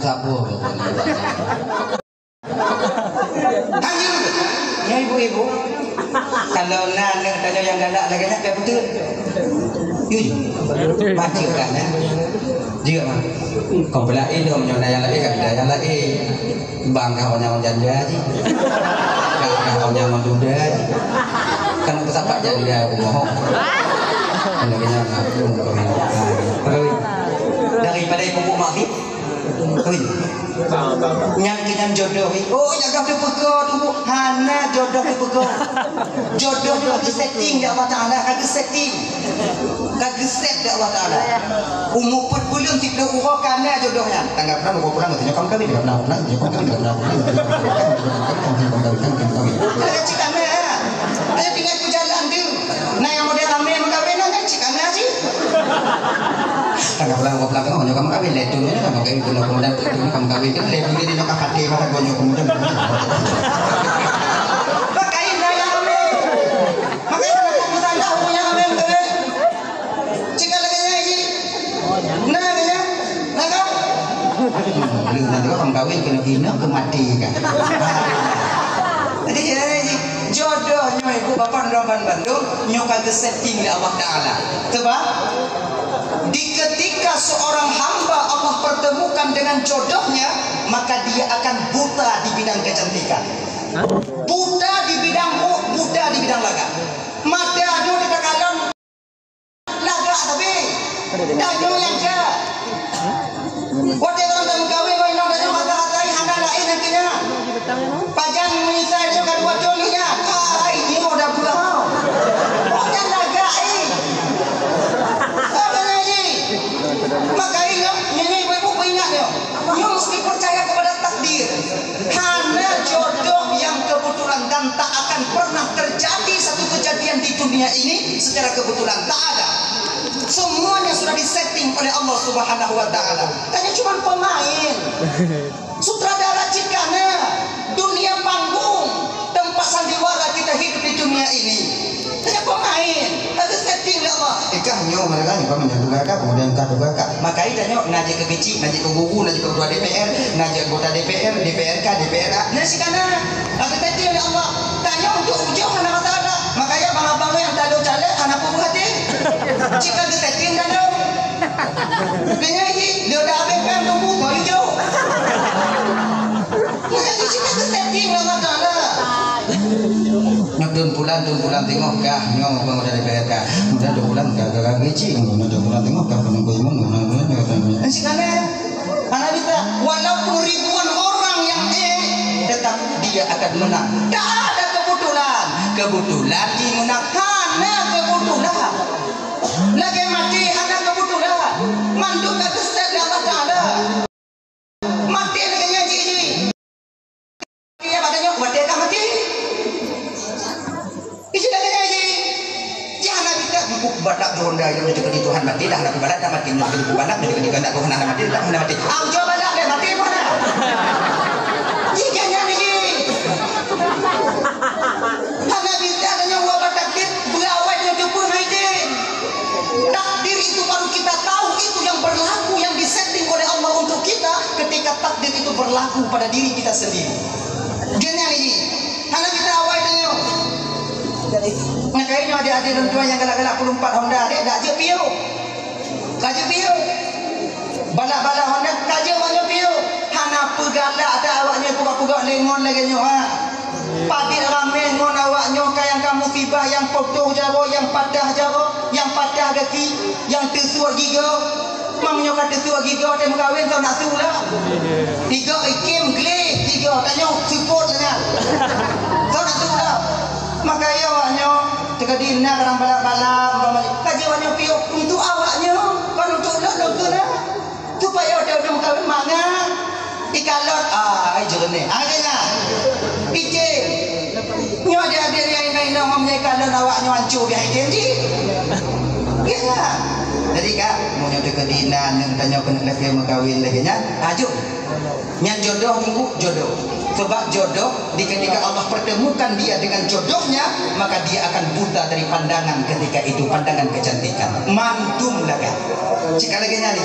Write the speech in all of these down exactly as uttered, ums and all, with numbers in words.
Saboh. Hanya, ya ibu-ibu. Kalau na aneuk tanyoe nyang galak lagèe nyan, ka beutôi. Jujur. Baca kan, ya? Jujur, Mak. Kau pula ilmu nyonya yang lain, kan ada yang lain. Bang kau nyang janda ji. Bang kau nyang duda ji. Kan aku sapat janda aku mohon. Kan lagèe nyan, aku mohon. Terus, daripada ibu-ibu maksud, Ui. Nyan keunan jodoh, ui. Oh, nyan ka teupeugah tu, Bu. Hana jodoh teupeugah. Jodoh tu ka geusetting lé Allah Taala, ka geusetting. Ka geuset lé Allah Taala. Umu peuet buleuen siplôh uroe ka na jodoh nyan. Tanggai pulang, uroe pulang, teunyok kam kawin, tanggai pulang, teunyok kam kawin, tanggai pulang, teunyok kam kawin, teunyok kam kawin, teunyok kam kawin. Ada cik anak, ah. Ada tinggal ku jalan tu. Nah, yang model ramé meukawen, nah, kan cik anak cik. Tanggai pulang, uroe pulang, teunyok kam kawin, lé tu, teunyok kam kawin, teunyok kam kawin, teunyok kam kawin, kan lé tu, teunyok kam kawin, mata gonyok kemudian. Pakai dah yang ramé. Pakai dah yang ramé, dah punya ramé, meukawen. Cika lagèe nyan, Ji. Nah, lagèe nyan. Nah, kan? Lheuh nyan juga kam kawin keuneuk inong keu maté kan. Jadi, jadi, jodoh nyoe ibu bapak droe ban bandum nyoe ka geusetting lé Allah Taala. Sebab di ketika seorang hamba Allah pertemukan dengan jodohnya, maka dia akan buta di bidang kecantikan. Buta di bidang ruh, buta di bidang lagak. Mata aduh di takalon lagak tapi tanyoe nyang ka. Watèe ureueng ka meukawen ngon inong tanyoe mata-matai hana laén nyang keu nyan. Pajan meunyo sa nyoe ka dua thôn lheueh nyan. Hai, nyoe dah bulan. Pajan lagak, eh. Apa lagi? Maka ingat, nyoe ibu-ibu ingat nyoe. Nyoe mesti percaya kepada takdir. Hana jodoh yang kebetulan dan tak akan pernah terjadi satu kejadian di dunia ini secara kebetulan. Tak ada. Semuanya sudah disetting oleh Allah Subhanahu wa Ta'ala. Tanyoe cuma pemain. Sutradara cit ka na. Dunia panggung, tempat sandiwara kita hidup di dunia ini. Hanya pemain, ada setting lé Allah. Eh, kah nyoe mereka ni, paman yang tugas kah, kemudian kah tugas kah. Maka itu nyoe, na jeuet keu keuchik, na jeuet keu guru, na jeuet keu ketua D P R, na jeuet anggota D P R, D P R kah, D P R kah. Na sikana, ada setting lé Allah. Tanyoe untuk ujong hana masalah. Maka ya, bang abang yang tak ada caleg, hana pun hati. Cik ada setting dah dong. Kena ini, dia dah habis kan tunggu, baru jauh. Maka itu cik ada setting Allah Ta'ala. Nyoe thôn pulan, thôn pulan teungoh kah, nyoe apa udah dibayar kah? Udah dua bulan kah, kah, kah, kecil, udah dua bulan teungoh kah, penunggu imun, udah, udah, udah, udah. Masih kena. Karena kita, walaupun ribuan orang yang eh, tetap dia akan menang. Tak ada kebetulan. Kebetulan di menang. Hana kebetulan. Lagi mati hana kebetulan. Mandum ka keset Allah Ta'ala. Maté lagèe nyan jih, jih. Iya, pada nyoe, maté ka maté. Isi lagèe nyan jih. Jangan kita buku badak Honda yang itu di Tuhan maté dah, nak balat dah maté, nak buku badak, nak buku badak, nak maté, dah nak maté. Au, coba badak deh, maté mana? Jih, jangan jih. Hana bisa tanya wa batakdir, berawai nyoe teupeu hai deh. Takdir itu baru kita tahu, itu yang berlaku, yang disetting oleh Allah untuk kita ketika takdir itu berlaku pada diri kita sendiri. Geuhnyan ini, hana kita awai tanyoe. Nah, kayaknya ada-ada orang tua yang galak-galak puluh empat Honda, dek, dak jeuet piôh. Ka jeuet piôh. Balak-balak Honda, ka jeuet awak nyoe piôh. Hana peugalak dak awak nyoe pugak-pugak lengon lagèe nyoe, ha. Padit ramé ngon awak nyoe ka nyang ka musibah, nyang putôh jaroe, nyang patah jaroe, nyang patah gaki, nyang teusuet gigoe. Mang nyoe ka teusuet gigoe, teuh meukawen, soe nak su lah. Tiga ikim gleh, tiga tanyoe seupôt lengan. Soe nak su lah. Maka iya awak nyoe, teukeudi na barang balap-balap, umpama, ka jeuet awak nyoe piôh untuk awak nyoe, kon untuk lôn, lôn keunan. Supaya watèe ulôn meukawen mangat, ikalon, ah, ai jeureuneh. Ah, dengar. Picém. Nyoe adik-adik nyang inong-inong meunyoe ikalon awak nyoe ancô biar item jih. Ya. Jadi, Kak, meunyoe teukeudi na aneuk tanyoe keuneuk lagèe meukawen lagèe nyan, ajo. Nyan jodoh, Ibu, jodoh. Sebab jodoh, di ketika Allah pertemukan dia dengan jodohnya, maka dia akan buta dari pandangan ketika itu, pandangan kecantikan. Mandum lagak. Cit ka lagèe nyan ni.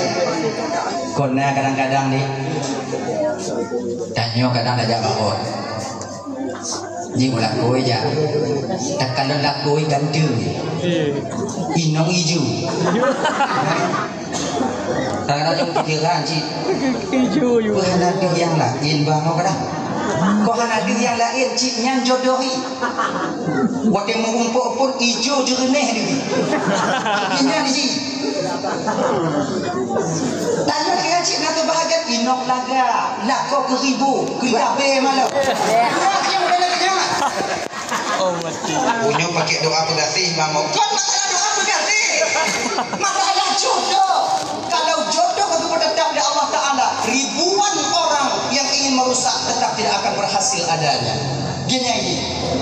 Kon na kadang-kadang ni. Tanyoe kadang tajak bak rot. Jih meulakôi jak. Takalon lakôi ganteng. Inong ijo. Kadang-kadang pikiran cit. Ijo, ijo. Wah, hana deuh nyang laén bang kadang. Kon hana deuh nyang laén cit nyan jodoh i. Watèe meurumpok pun ijo jeureunéh deuh. Inyan jih. Tanyoe kira cit na keubahgian inong lagak, lakoe keuribu, keulabé malam. Nah, nyang model lagèe nyan. Oh, mati. Punyo pakai doa peugaséh, Bang. Kon masalah doa peugaséh. Masalah jodoh. Kalau jodoh ka geupeuteutap lé Allah Taala, ribuan orang yang ingin merusak tetap tidak akan berhasil adanya. Gini ini.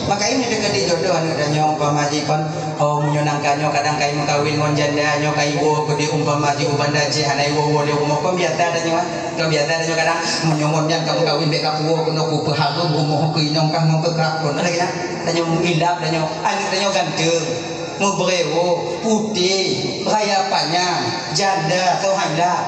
Maka ini dekat di jodoh aneuk tanyoe umpama jih kon Oh, meunyoe nangka nyoe kadang kai meukawen ngon janda nyoe kai woe keu di umpama jih u Banda Aceh hana iwoe-woe lé rumoh. Kon biasa tanyoe, ah. Kon biasa tanyoe kadang meunyoe ngon nyan ka meukawen bèk ka puwoe keunoe ku peuhareuem rumoh keu inong kah ngon keu kah kon lagèe nyan. Tanyoe ilap tanyoe, aneuk tanyoe ganteng, meubrewoe, putéh, raya panyang, janda, soe han ilap.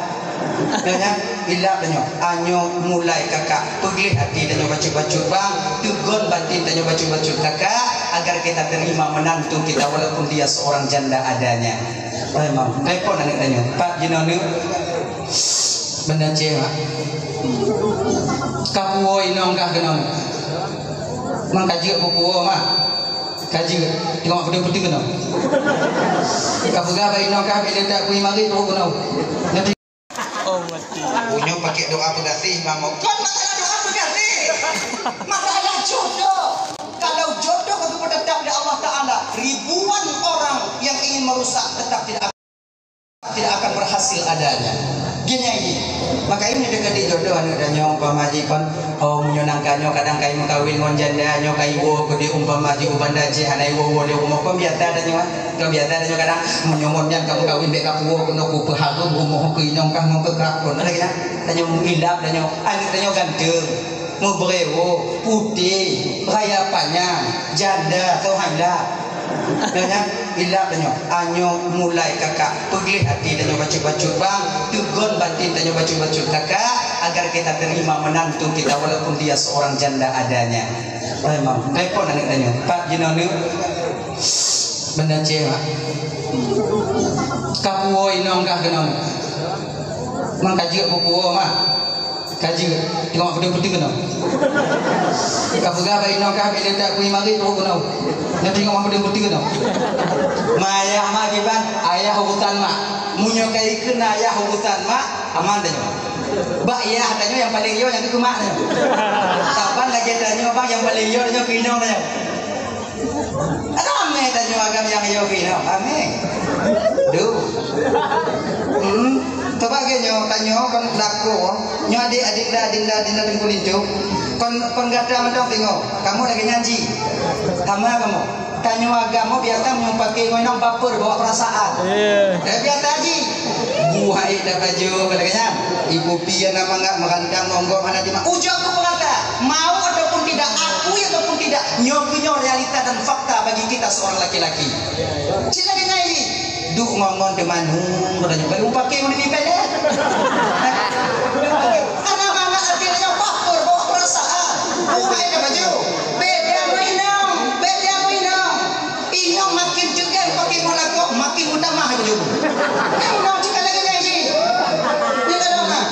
Nyoe nyan, ilap tanyoe. Anyoe mulai kakak peugleh até tanyoe bacut-bacut bang, teugon batin tanyoe bacut-bacut kakak, agar kita terima menantu kita walaupun dia seorang janda adanya. Memang, repot aneuk tanyoe. Pat jinoe neuk. Banda Aceh, mak. Ka puwoe inong kah keunoe? Mang ka jeuet puwoe, mak. Ka jeuet. Tengok beutôi-beutôi keunoe. Ka peugah bak inong kah, bila tak kui mari, turun keunoe. Nanti Oh, mati. Punyo pakai doa peugaséh, Bang. Kon masalah doa peugaséh. Masalah jodoh. Kalau jodoh ka geupeuteutap lé Allah Taala, ribuan orang yang ingin merusak tetap tidak, tidak akan berhasil adanya. Gini ini. Maka ini dekat di jodoh aneuk tanyoe umpama jih kon Oh, meunyoe nangka nyoe kadang kai meukawen ngon janda nyoe kai woe keu di umpama jih u Banda Aceh hana iwoe-woe lé rumoh. Kon biasa tanyoe, ah. Kon biasa tanyoe kadang meunyoe ngon nyan ka meukawen bèk ka puwoe keunoe ku peuhareuem rumoh keu inong kah ngon keu kah kon lagèe nyan. Tanyoe ilap tanyoe, aneuk tanyoe ganteng, meubrewoe, putéh, raya panyang, janda, soe han ilap. Nyoe nyan, ilap tanyoe. Anyoe mulai kakak peugleh até tanyoe bacut-bacut bang, teugon batin tanyoe bacut-bacut kakak, agar kita terima menantu kita walaupun dia seorang janda adanya. Memang, repot aneuk tanyoe. Pat jinoe neuk. Banda Aceh, mak. Ka puwoe inong kah keunoe? Mang ka jeuet puwoe, mak. Ka jeuet. Tengok beutôi-beutôi keunoe. Ka peugah bak inong kah, bila tak kui mari, turun keunoe. Nyoe tengok beutôi-beutôi keunoe. Mak, ayah mak kiban, ayah urusan mak. Meunyoe ka ikheun ayah urusan mak, aman tanyoe. Bak yah tanyoe nyang paleng yo nyang keu mak tanyoe. Saban lagèe tanyoe bang nyang paleng yo tanyoe keu inong tanyoe. Ramé tanyoe agam nyang yo keu inong, ramé. Duh. Hmm. Coba geutanyoe, tanyoe kon lakoe. Nyoe adik, adinda, adinda, adinda Teungku Linto. Kon, kon gata mantong tengok. Kamoe lagèe nyan jih. Sama kamoe. Tanyoe agam biasa meunyoe paké ngon inong baper bawa perasaan. Eh, biasa jih. Buhai dah baju, kata kan. Ibu pia nama ngak merantang monggok hana di ma-, ujoe aku berkata, mau ataupun tidak, akui ataupun tidak, nyoe keuh nyoe realita dan fakta bagi kita seorang laki-laki. Cit lagèe nyan ini. Duek ngon-ngon teumanu, katanya, "Baru pakai udah ni pele." Karena mama akhirnya baper bawa perasaan. Buhai dah baju. Beda ngon inong, beda ngon inong. Inong makin tegang pakai ngon lakoe, makin utamah baju. Kan inong cakap lagèe nyan jih. Dia tak ada mah.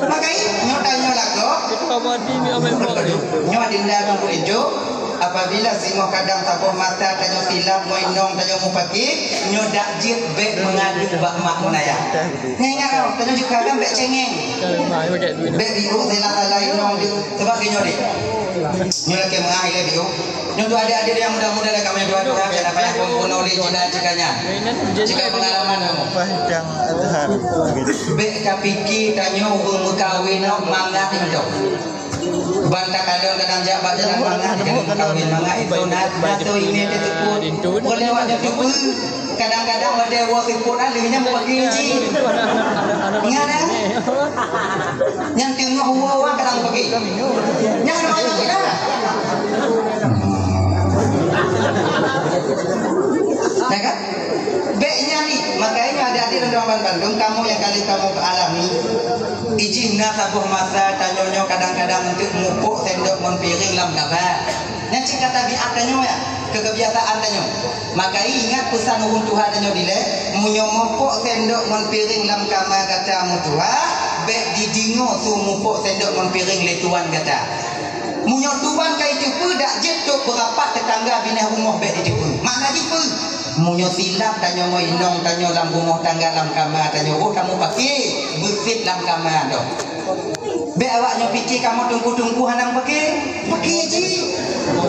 Maka nyoe tanyoe lakoe. Itu kamu hati ni amal kau ni. Nyoe adinda Teungku Linto, apabila singoh kadang saboh mata tanyoe silap, ngon inong tanyoe mupaki, nyoe dak jeuet bèk meungadu bak mak ngon ayah. Nyoe ingat tau, tanyoe jeuet kadang bèk cengeng. Bèk biôh salah-salah inong jeuet. Sebab nyoe deh. Nyoe lakèe meungaih lé biôh. Nyoe tu adik-adik nyang muda-muda dah kami dua-dua, kenapa yang pun oleh cina cekanya. Cekak pengalaman kamu. Bèk ka pike tanyoe ureueng meukawen nyoe mangat inong. Ban takalon kadang jak bak jalan mangat, jangan meukawen mangat itu nak, nak tu ini teuteupeue. Boleh awak teuteupeue. Kadang-kadang watèe woe seupôt aleuh nyan peugi uji. Ingat, eh? Nyang teungoh woe kadang peugi. Nyang ada banyak kita. Ya kan? Bèk Nyan ni, makanya adik-adik dan kawan bandum, kamoe nyang ka lheueh kamoe alami, ijih na saboh masa tanyoe nyoe kadang-kadang untuk mupok sendok ngon piring lam kama. Nyan cit ka tabiat tanyoe ya, keu kebiasaan tanyoe. Maka ingat peusan ureueng tuha tanyoe dilèe, meunyoe mupok sendok ngon piring lam kama gata meutuha, bèk dideungoe su mupok sendok ngon piring lé tuan gata. Meunyoe tuan ka jiteupeue, dak jeuet trok beurapat, tetangga binéh rumoh bèk jiteupeue. Makna jih peue? Meunyoe silap tanyoe ngon inong tanyoe lam rumoh tangga, lam kama tanyoe, oh, kamoe paké beusit lam kama dong. Bèk awak nyoe pike kamoe teungku-teungku hana paké, paké jih.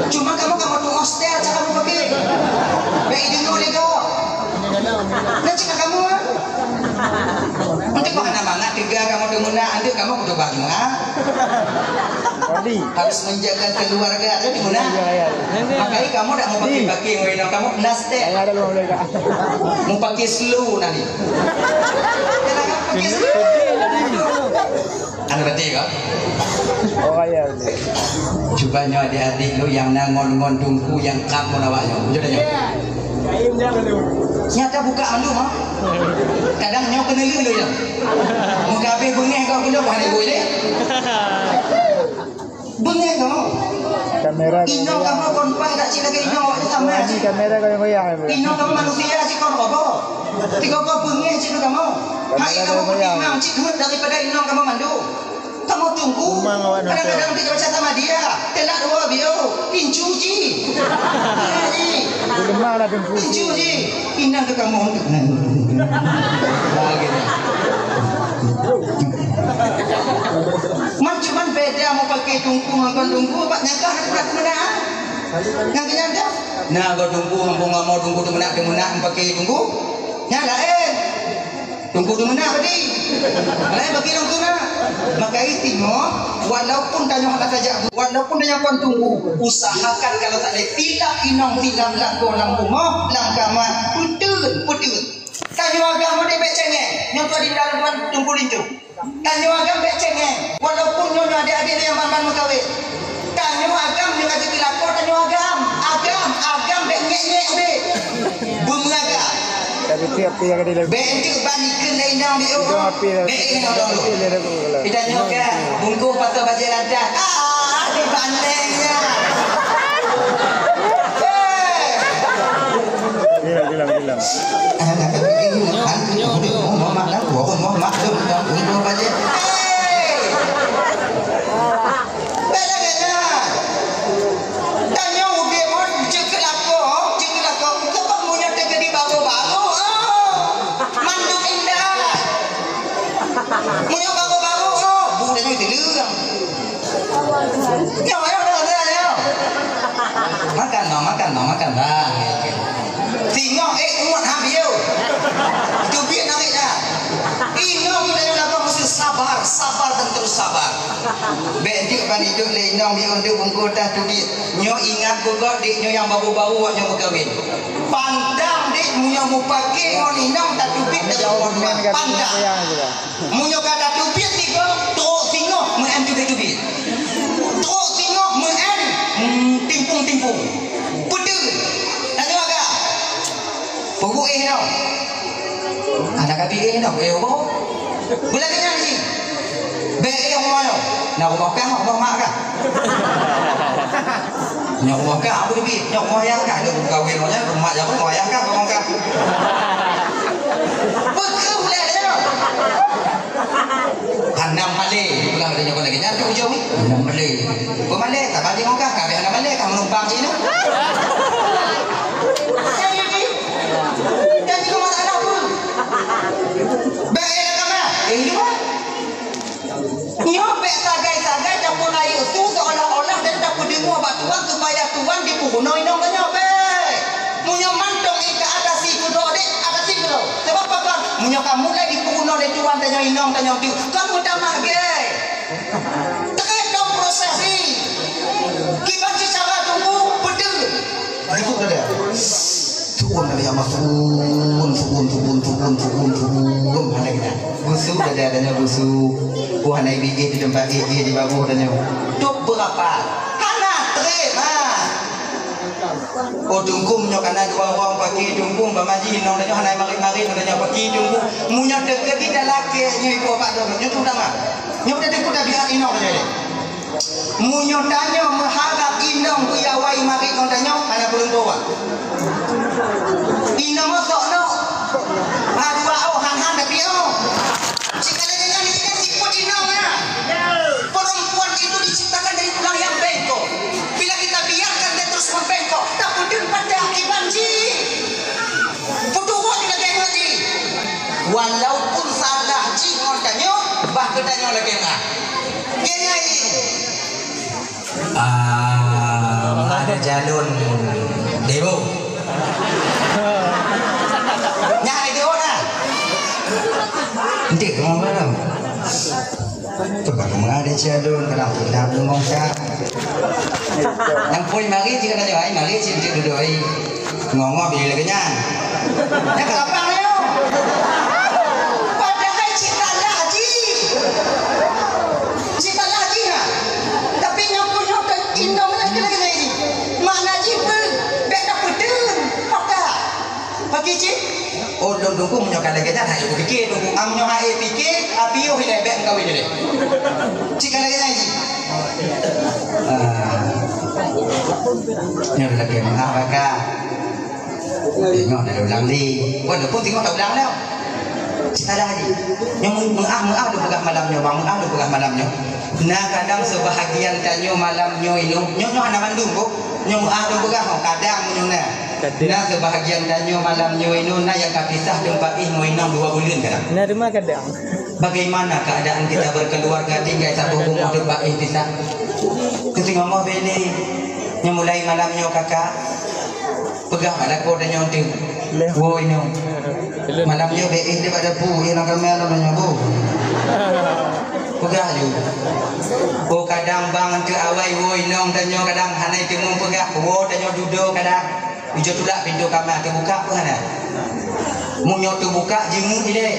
Cuma kamoe, kamoe tu'oh style cara kamoe paké. Bèk ideungoe lé gob. Nyan cit ka kamoe. Eunteuk kok hana mangat teuga kamoe teumeunak, eunteuk kamoe kutoba jumeu'ah. Harus menjaga keluarga, kan, teumeunak. Iya, iya. Makanya kamoe dak meupaké-paké ngon inong kamoe, plastik. Yang ada lima belas kak. Meupaké slow nanti. Paké slow. Anu berarti kok? Oh, iya, iya. Cuba nyoe adik-adik lôn nyang na ngon, ngon teungku nyang krab ngon awak nyoe. Bujur dah nyoe. Nyata buka mandum, ha? Kadang nyoe keuneulheueh lôn nyoe. Muka habéh beungéh kau belum, wahai ibu ini. Beungéh kau. Kamera. Inong kamoe kon paih dak cit lagèe inong awak nyoe sama. Ini kamera goyang-goyang, ya, Bu? Inong kamoe manusia cit kon robot. Tiga kau beungéh cit kamoe. Kamera goyang-goyang. Hai kamoe peutimang cit rhot daripada inong kamoe mandum. Kamoe teungku, kadang-kadang pih baca sama dia, telat dua bio, incu jih. Iya jih. Lemah lah teungku. Incu jih. Inong tu kamoe. Man cuman beda meupaké teungku ngon kon teungku, bak nyang ka hana teumeunak. Nyang keunyan dah. Nah, kon teungku, mumpung kamoe teungku teumeunak, teumeunak meupaké teungku. Nyang laén. Teungku teumeunak bagi. Laén bagi teungku na. Maka itu nyoe, walaupun tanyoe hana tajak, walaupun tanyoe kon teungku, usahakan kalau tak ada silap inong, silap lakoe lam rumoh, lam kama, peuteun, peuteun. Tanyoe agam udép bèk cengeng, nyoe tuan di dalam tuan teungku linto. Tanyoe agam bèk cengeng, walaupun nyoe, nyoe adik-adik nyang ban-ban meukawen. Tanyoe agam nyoe ka jeuet keu lakoe, tanyoe agam. Agam, agam bèk nyek-nyek udép. Beumeuagam. Tapi tiap tiap kali lagu. Bèk enteuk ban ikheun lé inong biôh. Itu api lah. Bèk inong dulu. Kita nyoe ka bungkôh pasoe bajèe lantai. Ah, dibandeng nya. Eh. Bilang, bilang, bilang. Tanyoe udép ngon jeuet keu lakoe, jeuet keu lakoe. Sebab meunyoe teukeudi baru-baru, oh, mandum indah. Meunyoe baru-baru, oh, bu tanyoe teuleueng. Nyoe, nyoe, nyoe, nyoe. Makan, Bang, makan, Bang, makan, Bang. Singoh, eh, umat habis, yo. Teubiet narik dah. Inong tanyoe lakoe meusti sabar, sabar dan terus sabar. Bèk dik ban idup lé inong biôh untuk bungkôh tah teubiet. Nyoe ingat beugöt dik nyoe nyang baru-baru awak nyoe meukawen. Pantang dik meunyoe meupaké ngon inong tateubiet dari rumah. Pantang. Meunyoe ka tateubiet tiga, trok singoh meu'en teubiet-teubiet. Trok singoh meu'en, hmm, timpung-timpung. Peudeuh. Tanyoe agam. Peubuet éh nyoe. Adak ka bi éh nyoe, éh boh. Beulagèe nyan cit. Bèk éh rumoh nyoe. Na rumoh kah, rumoh mak kah? Nyoe rumoh kah, abu bi. Nyoe rumoh ayah kah? Nyoe rumoh kawin nyoe, rumoh ayah kah, rumoh kah? Beukeu ulèe nyoe. Hana malèe, pulang dari nyoe lagèe nyan tu ujong ni. Hana malèe. Pemalèe, tak balik ngon kah, kah hana malèe, kah menumpang cina. Jadi, jadi kau masalah apa? Baik, ya, kau mah. Eh, ini mah. Nyoe bèk sagai-sagai tapeurayeuk su seolah-olah dan tapeudeungoe bak tuan supaya tuan dipeurunoe inong tanyoe, bèk. Meunyoe mantong ié ka atasi keudroe dek, atasi keudroe. Sebab apa, Tuan? Meunyoe ka mulai dipeurunoe lé tuan tanyoe inong tanyoe tu, kon meutamah gèt. Trép dong proses jih. Kiban cit cara teungku, peudeuh. Ikut tadi. Su'un tadi, ya Allah, su'un, su'un, su'un. Hana kita. Busuk tadi adanya busuk. Oh, hana ibigit di tempat, eh, eh, di babuh tadi. Tok berapa? Hana trép, ha. Oh, Teungku, meunyoe kana dua ureueng paké Teungku, bak maji inong tanyoe hana marit-marit, tanyoe paké Teungku. Meunyoe teukeudi talakée nyoe ibu bak droe, nyoe tu utama. Nyoe teuku tabiat inong tanyoe. Meunyoe tanyoe meuharab inong beuiawai marit ngon tanyoe, hana peureumpue. Inong sok nok. Ha, dua oh, han-han tapi oh. Jika ada dengan ini kan tipu inong ya. Perempuan itu diciptakan dari tulang yang bengkok. Bila kita biarkan dia terus membengkok, tak pun patah akibat ji. Putus buat kita tengok ji. Walaupun salah ji ngon tanyoe, bah ke tanyoe lagi mah. Gini ai. Ah, ada jalon demo. Nyan itu dah. Nanti mau malam. Tu baru ada jalon, kadang pindah ngomong cak. Yang poin mari jika tanya, ai mari cik duduk ai. Ngongok bila lagi nyan. Nyan kenapa ayo? Padahal cita lah ji. Cita lah ji ha. Tapi nyoe pun nyoe ke indong nak kena kena ji. Mana ji pun bek dah putih. Pakak. Pakak ji. Oh, dong dong meunyoe ka lagée nyan hai pikir dong am nyoe hai pikir api yoh ilée bek kawin deh. Cik ka lagée nyan ji. Ah. Nyoe lagée meuah baka. Tengok dah ulang ni. Walaupun tengok tak ulang dah. Salah ni. Nyong meuah-meuah tu peugah malam nyoe, bang meuah tu peugah malam nyoe. Nah, kadang sebahagian tanyoe malam nyoe inong, nyoe nyoe hana mandum kok. Nyong meuah tu peugah oh, kadang nyoe nah. Nah, sebahagian tanyoe malam nyoe inong nah yang kapisah tempat ih ngon inong dua bulan kadang. Nah, rumah kadang. Bagaimana keadaan kita berkeluarga tinggal satu rumah tempat ih pisah? Keutinggomoh bini, nyong mulai malam nyoe kakak. Peugah bak lakoe tanyoe tu. Leh. Woi nyoe. Malam nyoe bek eh daripada pu, ya nak kamera tanyoe bu. Peugah ju. Oh kadang bang tu awai woi nong tanyoe kadang hana teumu peugah. Woi tanyoe dudoe kadang. Ujoe tulak pintoe kamar teubuka peue hana. Meunyoe teubuka jeuet ilée.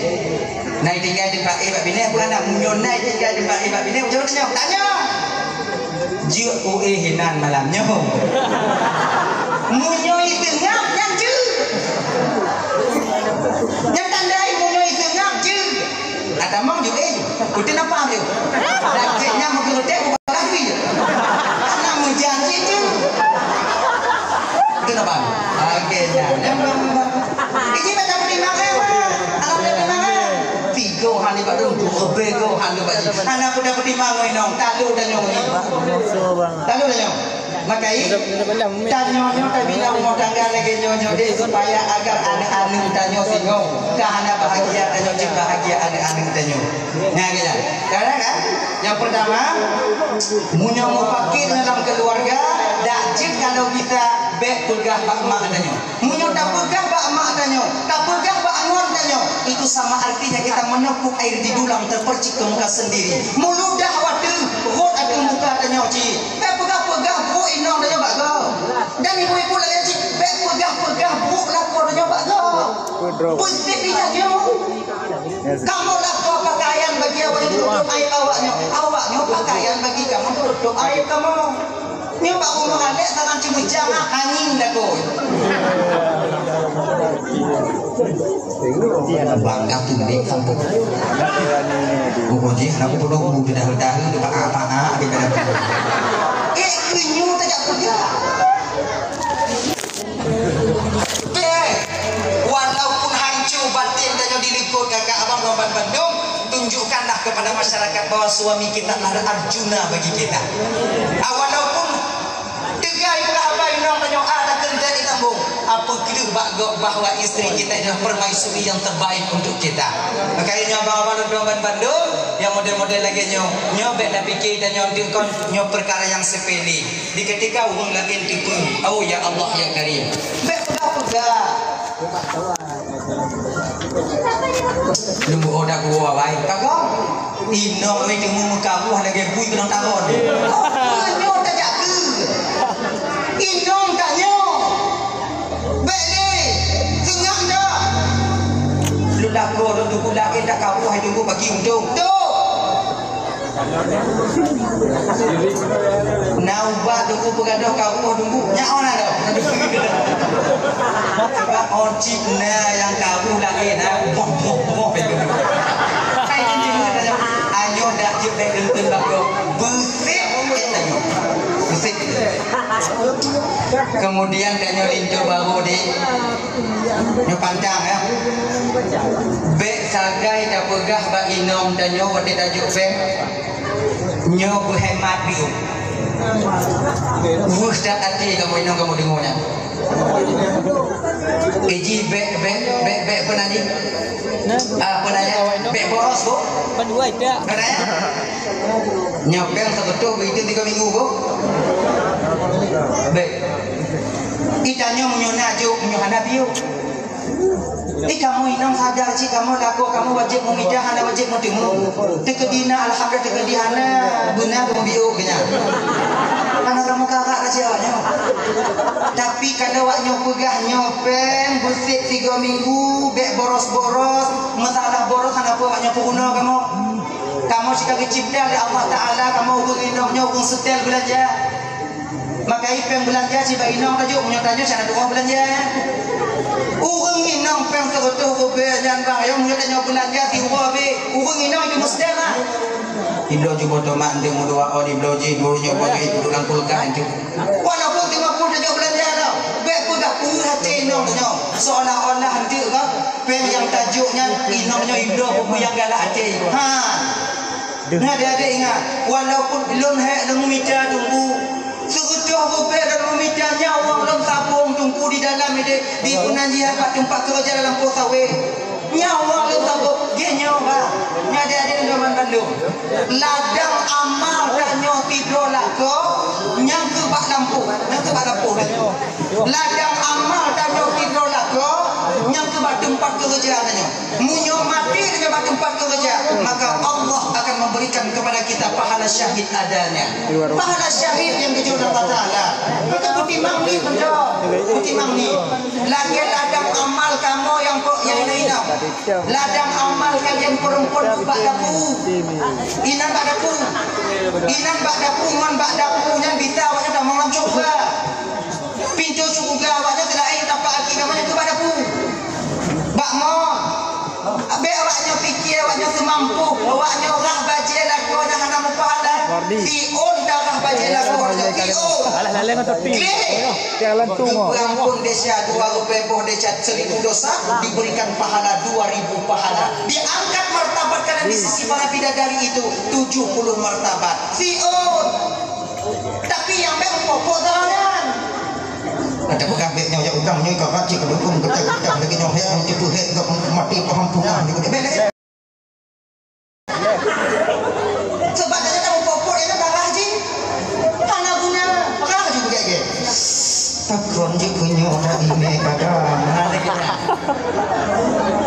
Nai tinggai teumpat eh bak binéh peue hana. Meunyoe nai tinggai teumpat eh bak binéh ujoe tanyoe. Tanyoe. Jeuet uéh hinan malam nyoe. Meunyoe iseungab nyan jeuet. Nyan tandai meunyoe iseungab jeuet. Atamong jeuet éh. Putih napa jeuet. Dan cek nyan mungkin utek bukan lagi. Karena meujanji jeuet. Putih napa? Oke, ya. Ini macam putih napa? Alam putih napa? Tiga hari baru dua bego hari baru. Anak udah putih mangai nong. Talu dah nyong ni. Talu dah nyong. Makai tanyoe nyoe tabina rumoh tangga lagée nyoe nyoe deh supaya agar aneuk-aneuk tanyoe singoh ka hana bahagia tanyoe cit bahagia aneuk-aneuk tanyoe. Nah, gitu. Karena kan yang pertama, meunyoe mufakir dalam keluarga, dak jeuet kalau kita bek peugah bak mak tanyoe. Meunyoe tapeugah bak mak tanyoe, tapeugah bak ngon tanyoe, itu sama artinya kita menepuk air di dulang terpercik ke muka sendiri. Meuludah watée rot ateueh muka tanyoe cit. Bèk peugah-peugah brôk inong tanyoe bak gob. Dan ibu-ibu lagèe cit, bèk peugah-peugah brôk lakoe tanyoe bak gob. Positif ingat nyoe. Kamoe lakoe pakaian bagi awak nyoe tutup aib awak nyoe. Awak nyoe pakaian bagi kamoe tutup aib kamoe. Nyoe bak rumoh alèh saran ceumeujang ah, hanying lakoe. Bangga tuléh sampôh. Buku jih hana kupeuduek bu teudahe-dahe teupaah-paah di dalam. Eh, keu nyoe tajak peugah. Eh, walaupun hancur batin tanyoe dilikot kakak abang lom ban bandum, tunjukkanlah kepada masyarakat bahwa suami kita adalah Arjuna bagi kita. Ah, walaupun Teuga yue haba inong tanyoe, ah, takheun teuh itambong. Apa kreueh bak gob bahwa istri kita adalah permaisuri yang terbaik untuk kita. Makanya nyoe abang-abang lôn tuan ban bandum, nyang model-model lagèe nyoe, nyoe bèk tapike tanyoe deuk kon nyoe peukara nyang sepele. Di ketika ureueng laén teupeu, oh ya Allah ya Karim. Bèk peugah-peugah. Lôn buet dak kuwoe awai. Ka gob? Inong wèh teumeu meukabuah lagèe bui keunong taron. Nyoe tajak keu. Inong tanyoe. Bèk lé. Seungab dak. Lôn lakoe lôn teupeulakèe dak kabuah hai teungku bagi untông. Tuh. Na ubat Teungku peugadôh kawöh Teungku. Nyak ôn adoh. Sabab ôn cit na nyang kawöh lagèe na boh, boh, boh. Hai, ini, ini, ini. Ayo dak jeuet bèk geunteun bak droe. Beusép, eh, tanyoe. Beusép. Kemudian tanyoe linto barô di Nyoe pantang, ya. Bèk sagai tapeugah bak inong tanyoe watèe tajok péng, "Nyoe beuhemat piôh." Weueh that até kamoe inong kamoe deungö nyan. Iji bèk, bèk, bèk, bèk peue nan jih? Ah, peue nan jih? Bèk boros, Bu? Peue nan jih? Nyoe péng seukeutôh beuitem tiga minggu, Bu? Bèk. Itanyoe meunyoe na jok, meunyoe hana piôh. Eh, kamoe inong sadar cit, kamoe lakoe kamoe wajéb meumita, hana wajéb meuteumeung. Teukeudi na, alhamdulillah, teukeudi hana, beuna kamoe biôk keu nyan. Hana kamoe karak ka cit awak nyoe. Tapi kalau awak nyoe peugah nyoe péng, beusép tiga minggu, bèk boros-boros, masalah boros hana peue awak nyoe peurunoe kamoe. Kamoe cit ka geucebta lé Allah Taala, kamoe ureueng inong nyoe ureueng seutèl beulanja. Maka i péng beulanja cit bak inong tajok, meunyoe tanyoe cara tu'oh beulanja. Ureueng inong péng seureutôh ribèe nyan bang, ya meunyoe tanyoe beulanja siuroe abéh, ureueng inong itu meuseutèl lah. Ibloe jeuet boh tomat, eunteuk meudua, oh, ibloe jih, dua nyoe bagi duduk lam kulkas, eunteuk. Walaupun lima puluh tajok beulanja tau, bèk peugah peue até inong tanyoe. Seolah-olah eunteuk ka péng nyang tajok nyan, inong nyoe ibloe peue nyang galak até. Ha. Nah, adik-adik ingat, walaupun lôn hék lôn mita Teungku, seugeutôh ribèe lôn mita, nyan wang lôn sabong Teungku di dalam idéh, di peunan jih bak teumpat keureuja dalam po sawét. Nyan wang lôn sabong, geuh nyoe bah. Nyan adik-adik lôn banmandum. Ladang amal tanyoe sidroe lakoe, nyang keu bak lampôh, nyang keu bak lampôh tanyoe. Ladang amal tanyoe sidroe lakoe, nyang keu bak teumpat keureuja tanyoe. Meunyoe maté tanyoe bak teumpat keureuja, maka Allah akan memberikan kepada kita pahala syahid adanya. Pahala syahid nyang geujok lé Allah Taala. Maka beutimang ni, beutôi. Beutimang ni. Lagèe ladang amal kamoe nyang po-, nyang inong. Ladang amal kalian perempuan bak dapu. Inan bak dapu. Inan bak dapu ngon bak dapu nyan bisa awaknyan tamong lam syeuruga. Pintoe syeuruga awaknyan teulaén tapak aki kamoe nyan keu bak dapu. Bak mo. Abéh awaknyoe piké, awaknyoe seumampu, awaknyoe rhah bajèe lakoe nyang hana meupahala. Siôn dah rhah bajèe lakoe nyoe, siôn. Alah, laleng ngon topi. Gleh. Jalan tu, mo. Diampun desya dua ribèe boh desya seribu dosa, diberikan pahala dua ribu pahala. Diangkat martabat kalian di sisi para bidadari itu tujuh puluh martabat. Siôn. Tapi nyang bèk meupoh-poh salah nyan. Ada peugah bèk nyoe, ya udang nyoe, ka cit ka dukung, ka cit ka lagèe nyoe, hèk nyoe, tipu hèk, ka maté paham punah, bèk, bèk. Sebab dah kata meupoh-poh, ya kan, darah jih. Hana guna, peugah laju beugèt-gèt. Takon jih keu nyoe dak imè kadang.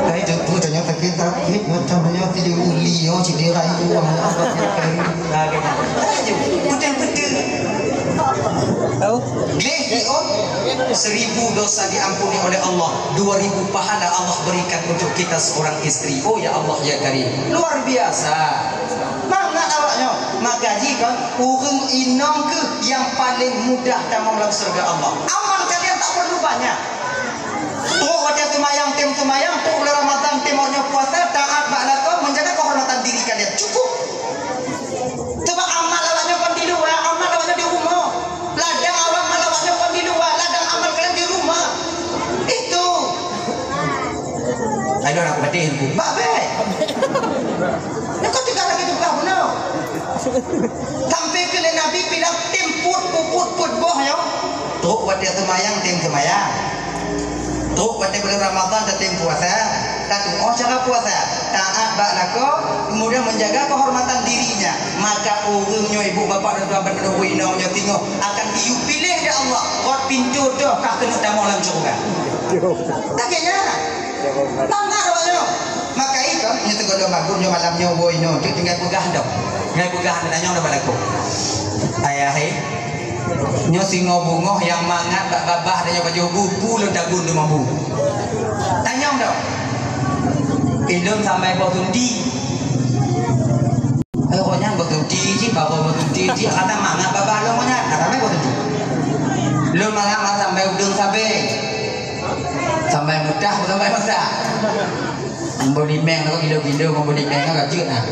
Hai, teungku, tanyoe sakét-sakét, macam nyoe, ti diuli, oh, cit dirayu, oh, beutôi-beutôi. Gleh siôn, seribu dosa diampuni oleh Allah, dua ribu pahala Allah berikan untuk kita seorang istri. Oh, ya Allah, ya Karim. Luar biasa. Mangat awaknyoe. Maka jih kan, ureueng inong keuh nyang paleng mudah tamong lam syeuruga Allah. Amal kalian tak perlu banyak. Trok watèe seumayang, tem seumayang, trok bulan Ramadhan, tem awaknyoe puasa, taat bak lakoe, menjaga kehormatan diri kalian. Cukup. Coba amal awaknyoe kon di luwa, amal awaknyoe di rumoh. Ladang amal awaknyoe kon di luwa, ladang amal kalian di rumah. Itu. Ayo, aku peutih, Bu. Bak bèk. Nyoe kon tiga lagi juga, bunoe. Sampai keu lé Nabi bilang tem put, put, put, put boh nyoe. Trok watèe seumayang, tem seumayang. Trok watèe bulan Ramadhan, tatem puasa. Tatu'oh cara puasa. Taat bak lakoe, kemudian menjaga kehormatan dirinya. Maka ureueng nyoe, ibu, bapak dan tuan-tuan, inong nyoe singoh akan diyue piléh lé Allah. Rot pintoe toh ka keuneuk tamong lam syeuruga. Lagèe nyan. Tanggap awaknyoe. Maka ikon, nyoe teugodong bagus, nyoe malam nyoe, woe, nyoe, tu tinggai peugah dah. Tinggai peugah, tanyong dah bak lakoe. Ayah, eh, nyoe singoh beungoh nyang mangat bak babah, tanyong bak bu, bu lôn tagun teuma bu. Tanyong dah. Ilôn sampai boh sundi. Ayo, kok nyan boh tu. Cit bak boh tunti, cit kata mangat babah lôn nyan, kata mé boh tunti. Lôn mangat masa sampai udeueng sabe. Sampai mutah, sampai masa. Mambo dimeng tu gilo-gilo, mambo dimeng tu gajut nah.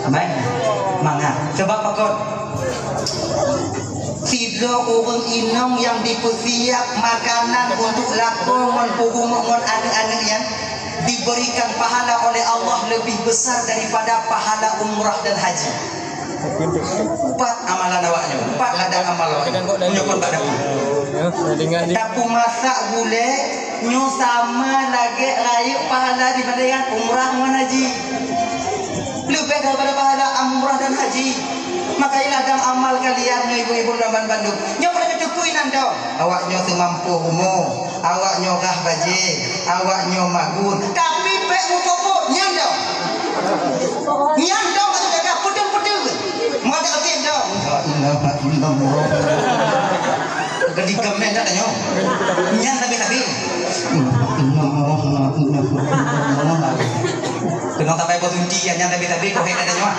Baik. Mangat. Sebab pakon? Sidroe ureueng inong nyang dipeusiap makanan untuk lakoe ngon peurumoh ngon aneuk-aneuk nyan diberikan pahala oleh Allah lebih besar daripada pahala umrah dan haji. Pat amalan awaknyoe, pat ladang amal awaknyoe. Meunyoe kon bak dapur. Dapur masak gulai, nyoe sama lagèe rayeuk pahala dibandingkan umrah ngon haji. Leubeh daripada pahala umrah dan haji. Maka ladang amal kalian nyoe ibu-ibu dan ban-, bandum. Nyoe peureulèe teupeue inan dong. Awaknyoe seumampu rumoh, awaknyoe rhah bajèe, awaknyoe magun. Tapi bèk mupot-pot, nyan dong. Nyan dong ka teujaga, peudeueng-peudeueng. Meuadak tiep dong. La ilaha illallah. Geudikem meh dak tanyoe. Nyan tapi-tapi. Keunoe sabai boh tunti, nyan tapi-tapi, kok hek dak tanyoe.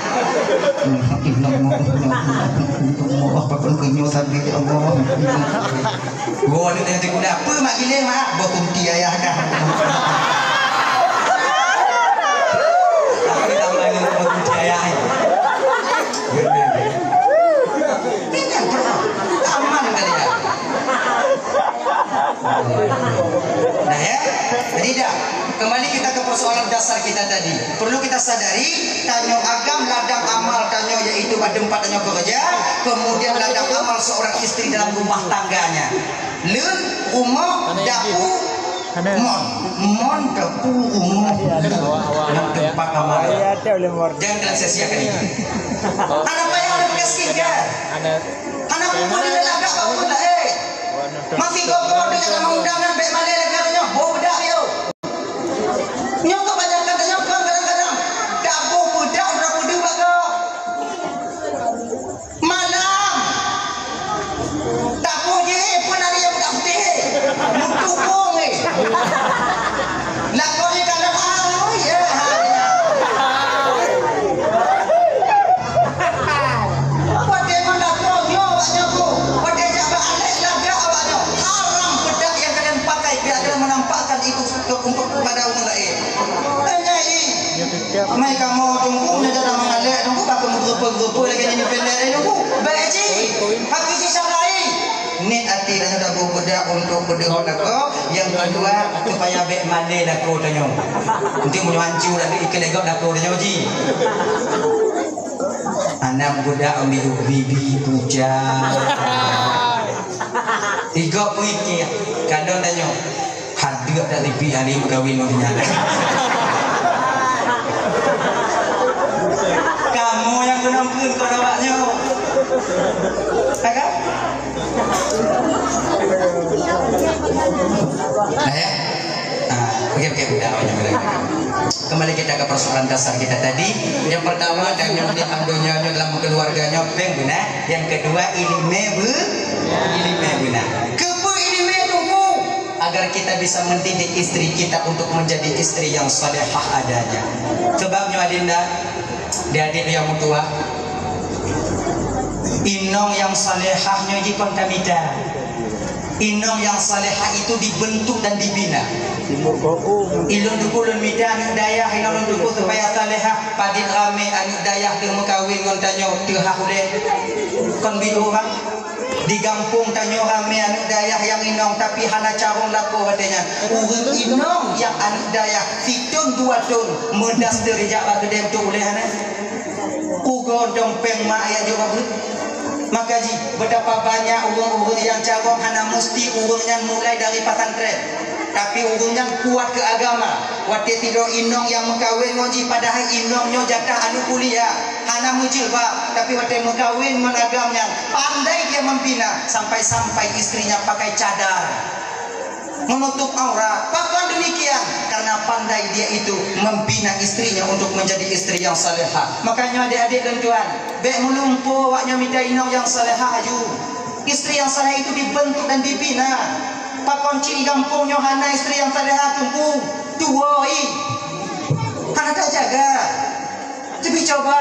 Apa pun keunoe sabai, ya Allah. Wo, ni tengah tiku dah. Apa mak giling, mak? Boh tunti ayah kah? Apa ditambah dengan boh tunti ayah? Ini yang pernah. Aman kali ya? Nah, ya. Jadi dah. Kembali kita ke persoalan dasar kita tadi. Perlu kita sadari, tanyoe agam ladang amal tanyoe, yaitu bak tempat tanyoe bekerja, kemudian ladang amal seorang istri dalam rumah tangganya. Leuen, rumoh, dapu, mon. Mon, dapu, rumoh, dan tempat amal. Jangan kalian sia-siakan itu. Anak payah ada pakai skincare. Anak perempuan ni dah agak bak ureueng laén. Masih gogoh deungon nama undangan bèk malèe lagèe nyoe. Boh beudak yo. Nyoe kebanyakan tanyoe kon kadang-kadang taboh beudak udah peudeuh bak gob. Malam. Taboh jih pun ada yang beudak putih. Mutu bong eh. Lakoe ka leuha, ya, ha, ya. Watèe ngon lakoe nyoe awak nyoe ku, watèe jak bak alek lagak awak nyoe. Haram beudak yang kalian pakai, biar kalian menampakkan itu ke, untuk pada orang lain. Hanya i, mai kamoe tunggu, nyoe cara mengalek tunggu, bakal meugerupa-gerupa lagi nyanyi pendek tunggu. Baik cit, haki sisa lain. Niet até dah taboh beudak untuk peudeuh lakoe. Yang kedua, supaya bèk malèe lakoe tanyoe. Nanti meunyoe hancô lagi, ikeu lé gob lakoe tanyoe jih. Aneuk beudak ambil bibi pucang. Igob peuikir, kadang tanyoe. Hadeuk dak tipi hari meukawen ngon nyan. Kamoe nyang keunong kheun kon awak nyoe. Ya kan? Nah, ya. Ah, oke, oke, udah, udah, udah. Kembali kita ke persoalan dasar kita tadi. Yang pertama, dan yang di donya nyoe dalam keluarga nyoe péng beuna. Yang kedua, ileumèe be-, ileumèe beuna. Keupeue ileumèe tunggu? Agar kita bisa mendidik istri kita untuk menjadi istri yang salehah adanya. Sebab nyoe adinda, di adik yang mutua, inong yang salehah nyoe jikon tamita. Inong yang salehah itu dibentuk dan dibina. Ilôn tuku lôn mita aneuk dayah, inong lôn tuku supaya salehah, padit ramé aneuk dayah teuh meukawen ngon tanyoe teuh hah ulèe. Kon biet ureueng. Di gampông tanyoe ramé aneuk dayah nyang inong, tapi hana carông lakoe watèe nyan. Ureueng inong nyang aneuk dayah sithôn dua thôn meudaster ijak bak keudè untuk ulèe hana. Kugon dong péng mak ayah jaweueb. Maka jih, betapa banyak ureueng-ureueng nyang carông hana meusti ureueng nyan mulai dari pesantren. Tapi ureueng nyan kuat keu agama. Watèe sidroe inong nyang meukawen ngon jih, padahai inong nyoe jatah aneuk kuliah, hana meujilbab, tapi watèe meukawen ngon agam nyan, pandai dia membina, sampai-sampai istrinya pakai cadar, menutup aurat. Pakon demikian? Karena pandai dia itu membina istrinya untuk menjadi istri yang salehah. Makanya adik-adik dan tuan, bèk meulumpoe awak nyoe mita inong nyang salehah aju. Istri yang salehah itu dibentuk dan dibina. Pakon cit di gampông nyoe hana istri yang salehah tunggu, tuwoe. Hana tajaga. Tapi coba.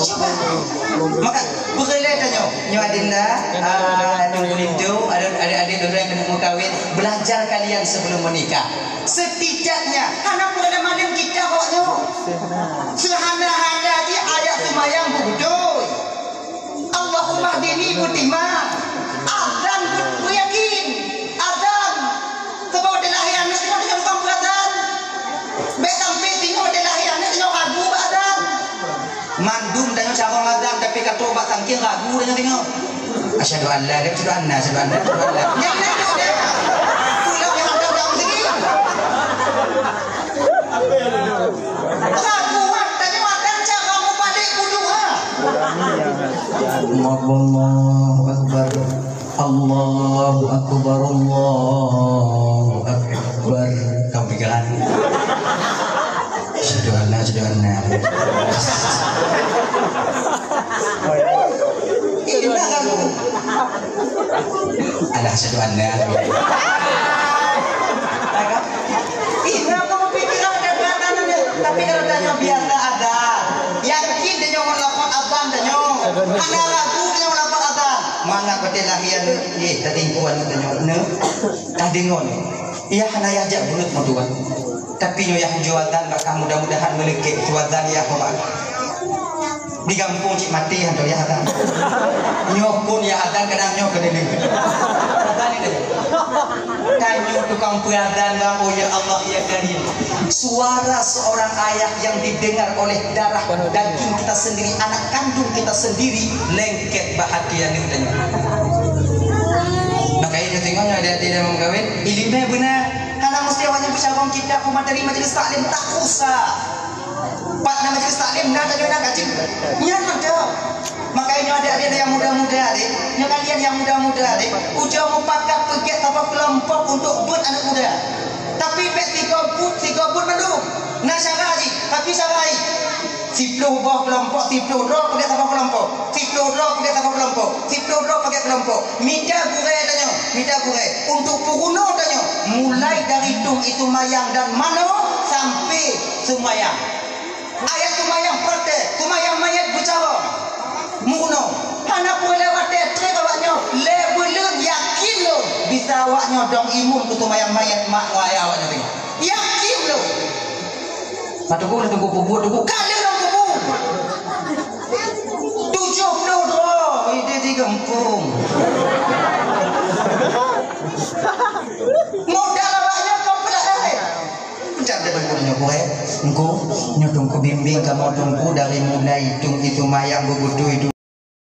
Cuba. Maka, beureulee tanyoe. Nyoe adinda, ah, nyoe linto, ada adik-adik dua yang kena mengkawin, belajar kalian sebelum menikah. Setidaknya, hana peureulée malem kitab awak nyoe. Seuhana-hana jih ayat seumayang beutôi. Allahummahdini muslimin. Azan beuyakin. Azan. Sebab watée lahé aneuk nyoe, nyoe tukang peuazan. Bék sampai singoh watée lahé aneuk nyoe ragu bak azan. Mandum tanyoe carông azan, tapi ka trok bak sangkeng ragu tanyoe singoh. Asyhadu an la ilaha illallah, asyhadu anna, asyhadu anna, asyhadu an la. Nyang lain tu dia. Pulang yang ada dalam sini. Ragu, tanyoe azan cara mubalik wudu, ha. Allahu Akbar. Allahu Akbar, Allahu Akbar. Kau pikiran. Sederhana, sederhana. Ini dah kan. Alah, sederhana. Ih, kenapa berpikiran kata-kata ni? Tapi kalau tanyoe biasa ada, yakin tanyoe ngon lafaz azan tanyoe. Hana ragu tanyoe ngon lafaz azan. Mangat watée lahé aneuk, eh, tadi ku aneuk tanyoe, neuk. Tadi ngon. Yah hana yah jak buleuk meutuan. Tapi nyoe yah ujoe azan bak kah, mudah-mudahan meuleuket ujoe azan yah bak. Di gampông cit maté hantom yah azan. Nyoe phon yah azan kadang nyoe keuneulheueh. Azan itu. Tanyoe tukang peuazan bang, oh ya Allah ya Karim. Suara seorang ayah yang didengar oleh darah daging kita sendiri, anak kandung kita sendiri, lengket bak hati aneuk tanyoe. Maka itu tengoknya adik-adik dalam kawin, ileumee beuna. Hana meusti awak nyan beucarông kitab, peue materi majelis taklim, tak usah. Pat na majelis taklim, na tanyoe na kaji. Nyan mantap. Makanya nyoe adik-adik nyang muda-muda deh, nyoe kalian nyang muda-muda deh, ujoe mupakat peugét saboh keulompok untuk beuet aneuk muda. Tapi bék sigoe buet, sigoe buet mandum. Na syara jih, tapi syara jih. Siploh boh keulompok, siploh droe peugét saboh keulompok. Siploh droe peugét saboh keulompok. Siploh droe peugét keulompok. Mita gurée tanyoe, mita gurée. Untuk peurunoe tanyoe, mulai dari tueng ie seumayang dan manoe sampai seumayang. Ayat seumayang praktek, seumayang manyét beucarông. Meurunoe, hana peureulée watée trép awak nyoe, lé buleuen yakin lôn bisa awak nyoe dong imum keu seumayang manyét mak ngon ayah awak nyoe. Yakin lôn. Ka teungku, teungku peubuet, teungku ka lheueh lôn peubuet. Tujoh ploh droe idéh di gampông. Modal awak nyoe komplit. Ucap deh teungku nyoe, "Boy, Teungku, nyoe Teungku bimbing kamoe Teungku dari mulai tueng ie seumayang beubeutôi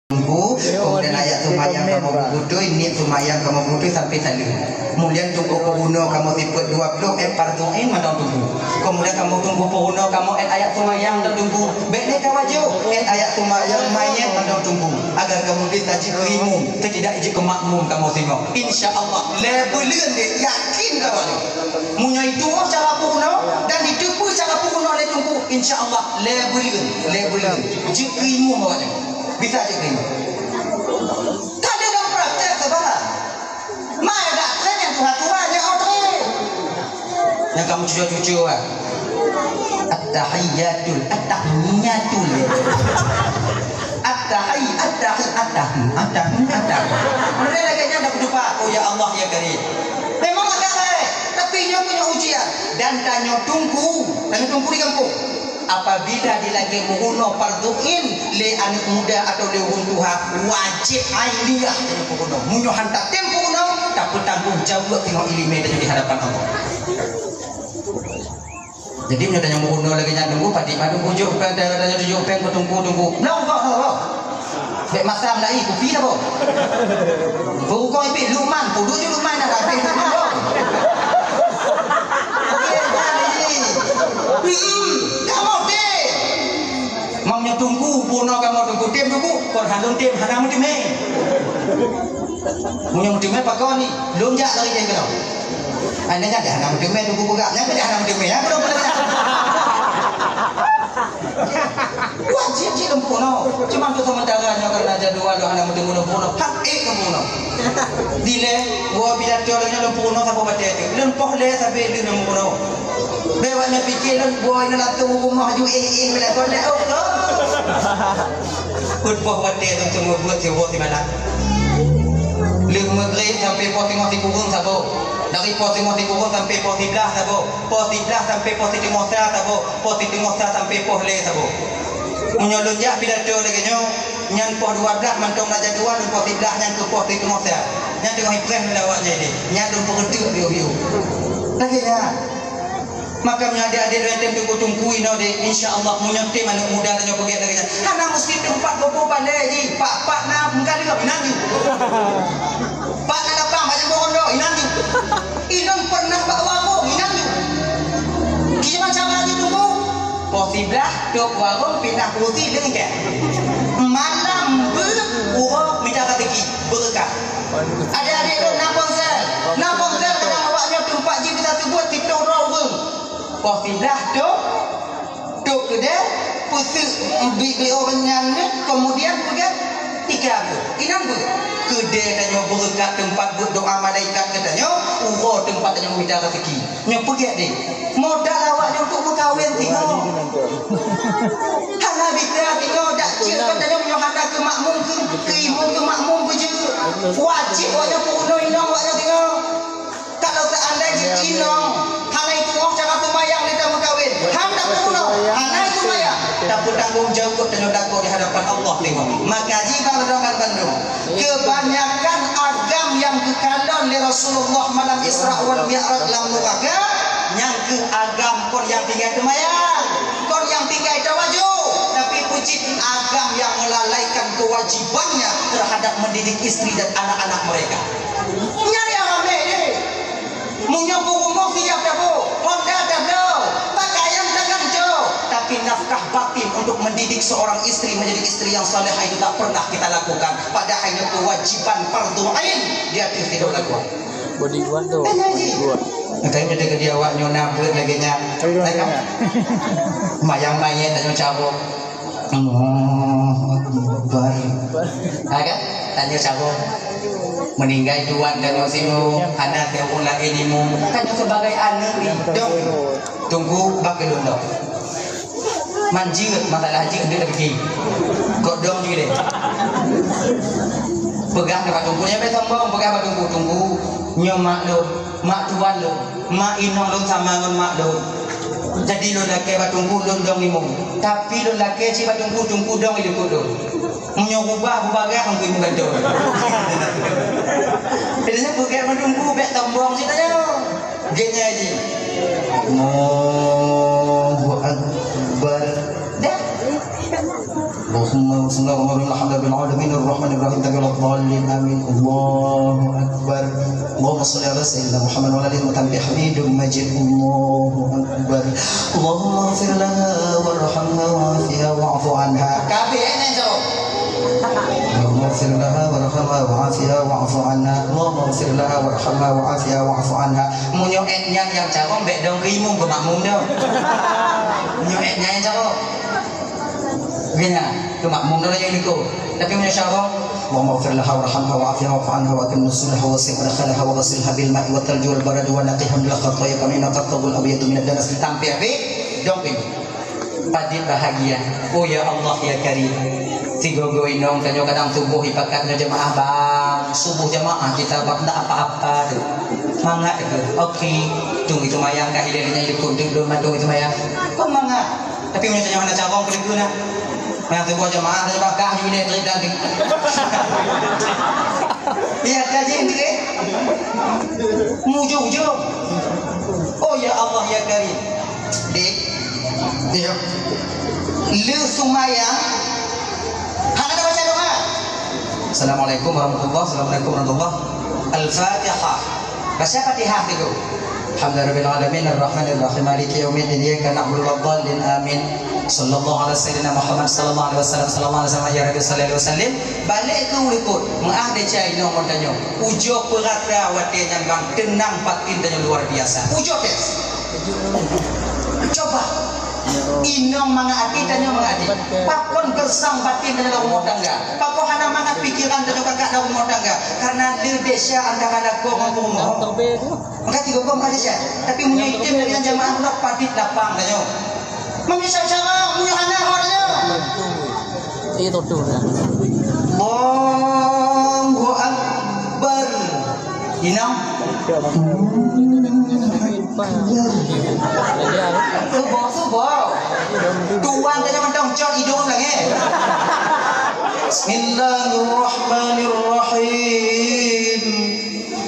Teungku, kemudian ayat seumayang kamoe beubeutôi, niet seumayang kamoe beubeutôi sampai saleuem. Kemudian Teungku peurunoe kamoe sifeuet dua ploh, eh, fardhu ain mantong Teungku. Kemudian kamoe Teungku peurunoe kamoe, eh, ayat seumayang dan Teungku. Bék lé ka wajéb, eh, ayat seumayang manyét mantong Teungku. Agar kamoe bisa jeuet keu imum, setidak jeuet keu makmum kamoe singoh. Insya Allah, lé buleuen deh, yakin kamoe nyoe." Meunyoe jituwoe cara peurunoe dan jiteupeue cara peurunoe lé Teungku, insya Allah lé buleuen, lé buleuen jeuet keu imum awak nyoe. Bisa jeuet keu imum. Ka lheueh lôn praktek saban. Mai dak trép nyang tuha-tuha nyoe trép. Nyang kamoe cucue-cucue ah. At-tahiyyatul, at-tahiyyatul. At-tahi, at-tahi, at-tahi, at-tahi, at-tahi. Mulai lagée nyan dak peutupat, oh ya Allah, ya Karim. Memang agak baik, tapi nyoe punya ujian. Dan tanyoe Teungku, tanyoe Teungku di gampông. Apabila dilagée meurunoe fardhu ain lé aneuk muda atau lé ureuëng tuha, wajéb ainiah tanyoe peurunoe. Meunyoe han tatem peurunoe, tapeutanggong jaweueb teungoh iéleumé tanyoe di hadapan Allah. Jadi, meunyoe tanyoe meurunoe lagée nyan Teungku, padit mandum bujôk péng, tanyoe tujoh péng keu Teungku, Teungku. Nah, Allah, Allah. Bèk masa meulai kupi dah, boh. Bukon ipit Lukman, peuduek ju Lukman dah habéh Lukman, boh. Iya, iya. Hmm, kamoe tem. Meunyoe teungku, peunoh kamoe teungku, tem teungku, kon hana lôn tem, hana meuteumé. Meunyoe meuteumé pakon ni, lôn jak lagèe nyan keunoe. Ai, nyan dah hana meuteumé teungku peugah, nyan dah hana meuteumé, nyan keunoe peugah. Wajéb cit lôn peurunoe. Cuma untuk sementara nyoe karena jadwal lôn hana meuteumé lôn peurunoe. Hak ék lôn peurunoe. Dilèe, woe pidato lôn nyoe lôn peurunoe saboh batèe teuk. Lôn poh lé sabe lôn peurunoe. Bèk awak nyan pike lôn woe nyoe langsung u rumoh ju éh-éh bèk lôn poh lé. Oh, oh. Peuet poh watèe lôn teumé buet siwoe simalam. Lheueh Maghrib sampai poh singoh sikureueng saboh. Dari poh singoh sikureueng sampai poh siblaih saboh. Poh siblaih sampai poh siteungoh sa saboh. Poh siteungoh sa sampai poh lhèe saboh. Meunyoe lôn jak pidato lagèe nyoe, nyan poh dua blaih mantong na jadwal, lôn poh siblaih nyan keu poh siteungoh sa. Nyan teungoh ipreh lé awak nyan deh. Nyan lôn peureuteuk biôh-biôh. Lagèe nyan. Maka meunyoe adék-adék lôn tem teungku-teungku inoe deh, insya Allah meunyoe tem aneuk muda tanyoe peugèt lagèe nyan. Hana meusti teumpat boh-boh balèe jih, pat-pat na meugaleuem inan jih. Pat na lapang bak jambon ronda inan jih. Ilôn pernah bak warong inan jih. Kiban cara jih teungku? Poh siblaih, tôp warong, pindah kursi, leungkèe. Malam beu uroe mita raseuki, beureukat. Adék-adék lôn na ponsel. Na ponsel kadang awak nyoe teumpat jih bisa teubuet sitôh droe ureueng. Poh siblaih tôp, tôp keudè, peuseuk bi-, bi ureueng nyan nyoe, kemudian peugah tika beuh. Inan beuh. Keudè tanyoe beureukat teumpat beuet doa malaikat geutanyoe, uroe teumpat tanyoe mita raseuki. Nyoe peugèt deh. Modal awak nyoe untuk meukawen singoh. Hana bisa singoh dak cit kon tanyoe meunyoe hana keu makmum keu, keu imum keu makmum beujeuet. Wajéb awak nyoe peurunoe inong awak nyoe singoh. Kalau seandai jih inong hana itu'oh cara seumayang lé tameukawen, han tapeurunoe, hana seumayang, tapeutanggong jaweueb tanyoe lakoe di hadapan Allah singoh. Maka jih bang droe ngon bandum. Kebanyakan agam nyang geukalon lé Rasulullah malam Isra wal Mi'raj lam nuraka, nyang keuh agam kon nyang tinggai teumayang, kon nyang tinggai tawaju, tapi peue cit agam nyang meulalaikan kewajibannya terhadap mendidik istri dan anak-anak mereka. Nyan nyang ramé deh. Meunyoe beurumoh siap tabôh, honda tabloe, pakaian taganto, tapi nafkah batin untuk mendidik seorang istri menjadi istri yang salehah itu tak pernah kita lakukan, padahal itu kewajiban fardu ain di ateueh sidroe lakoe. Body dua tu. Kan, Haji? Body dua. Makanya dia awak nyoe na beuet lagèe nyan. Body dua. Mayang mayét tanyoe cabong. Allahu Akbar. Ha kan? Tanyoe cabong. Meuninggai tuan tanyoe singoh, hana teuh ureueng laén imum. Tanyoe sebagai aneuk ni, dong. Teungku bak keu lôn dong. Man jeuet masalah jeuet deuh teupike. Kok dong jih lé. Peugah bak teungku, nyan bèk sombong, peugah bak teungku, "Teungku, nyoe mak lôn, mak tuan lôn." Mak inong lôn sama ngon mak lôn. Jadi lôn lakèe bak teungku lôn dong imum. Tapi lôn lakèe cit bak teungku, teungku dong i likôt lôn. Meunyoe rubah bubagaih teungku imum gantoe. Jadi nyan peugah bak teungku bèk sombong cit tanyoe. Geuhnyan jih. Allahu Akbar. Dah. Allahumma salli ala Muhammad wa ala alihi wa sahbihi. Amin. Allahu Akbar. Allahumma salli ala Sayyidina Muhammad wa ala alihi wa sahbihi. Hamidum Majid. Allahu Akbar. Allahumma ighfir laha warhamha wa'afiha wa'fu anha. Kabeh, eh, nyan jawab. Allahumma ighfir laha warhamha wa'afiha wa'fu anha. Allahumma ighfir laha warhamha wa'afiha wa'fu anha. Meunyoe eh nyan nyang carông, bèk dong keu imum, keu makmum dong. Meunyoe eh nyan nyang carông. Geuhnyan, keu makmum dong laju likôt. Tapi meunyoe carông, Allahumma ighfir laha warhamha wa'afiha wa'fu anha wa akrim nuzulaha wa wasi' madkhalaha wa ghasilha bil ma'i wat thalji wal baradi wa naqqiha minal khataaya kama yunqqa thawbul abyadu minad danas. Sampai habéh, dong keu imum. Padit bahagia. Oh ya Allah ya Karim. Sigoe-goe inong tanyoe kadang suboh ipakat nyoe jamaah bang. Suboh jamaah kita bak ndak apa-apa tu. Mangat ke? Oke. Tung itu mayang kah ilèe nyan itu kuntu belum mandung itu mayang. Kon mangat. Tapi meunyoe tanyoe hana carông peue guna. Nah, suboh jamaah tanyoe bakah ju ilèe trik dan. Iya, kaji deh. Mujur-mujur. Oh ya Allah ya Karim. Dek. Iya. Le seumayang. Hana ada baca doa. Assalamualaikum warahmatullahi wabarakatuh. Assalamualaikum warahmatullahi. Al-Fatihah. Baca Fatihah dulu. Alhamdulillahirabbil alamin, arrahmanirrahim, maliki yaumiddin, iyyaka na'budu wa iyyaka nasta'in, amin. Sallallahu ala sayyidina Muhammad, sallallahu alaihi wasallam, sallallahu alaihi wasallam, ya Rabbi salli wa sallim. Balik keu likot, meu'ah desya inoe ngon tanyoe. Ujoe peurata watée nyan bang, teunang batin tanyoe luar biasa. Ujoe tes. Coba. Inong mangat até, tanyoe mangat até. Pakon geusang batin tanyoe lam rumoh tangga? Pakon hana mangat pikeran tanyoe kakak lam rumoh tangga? Karena le desya antara lakoe ngon peurumoh. Maka tiga kong ada desya. Tapi meunyoe item dengan jamaah pula padit lapang tanyoe. Meunyoe cara, meunyoe hana ho tanyoe. Iya, betul. Allahu Akbar. Inong. Suboh, suboh. Tuan tadi mantong cot idong lagi. Bismillahirrahmanirrahim.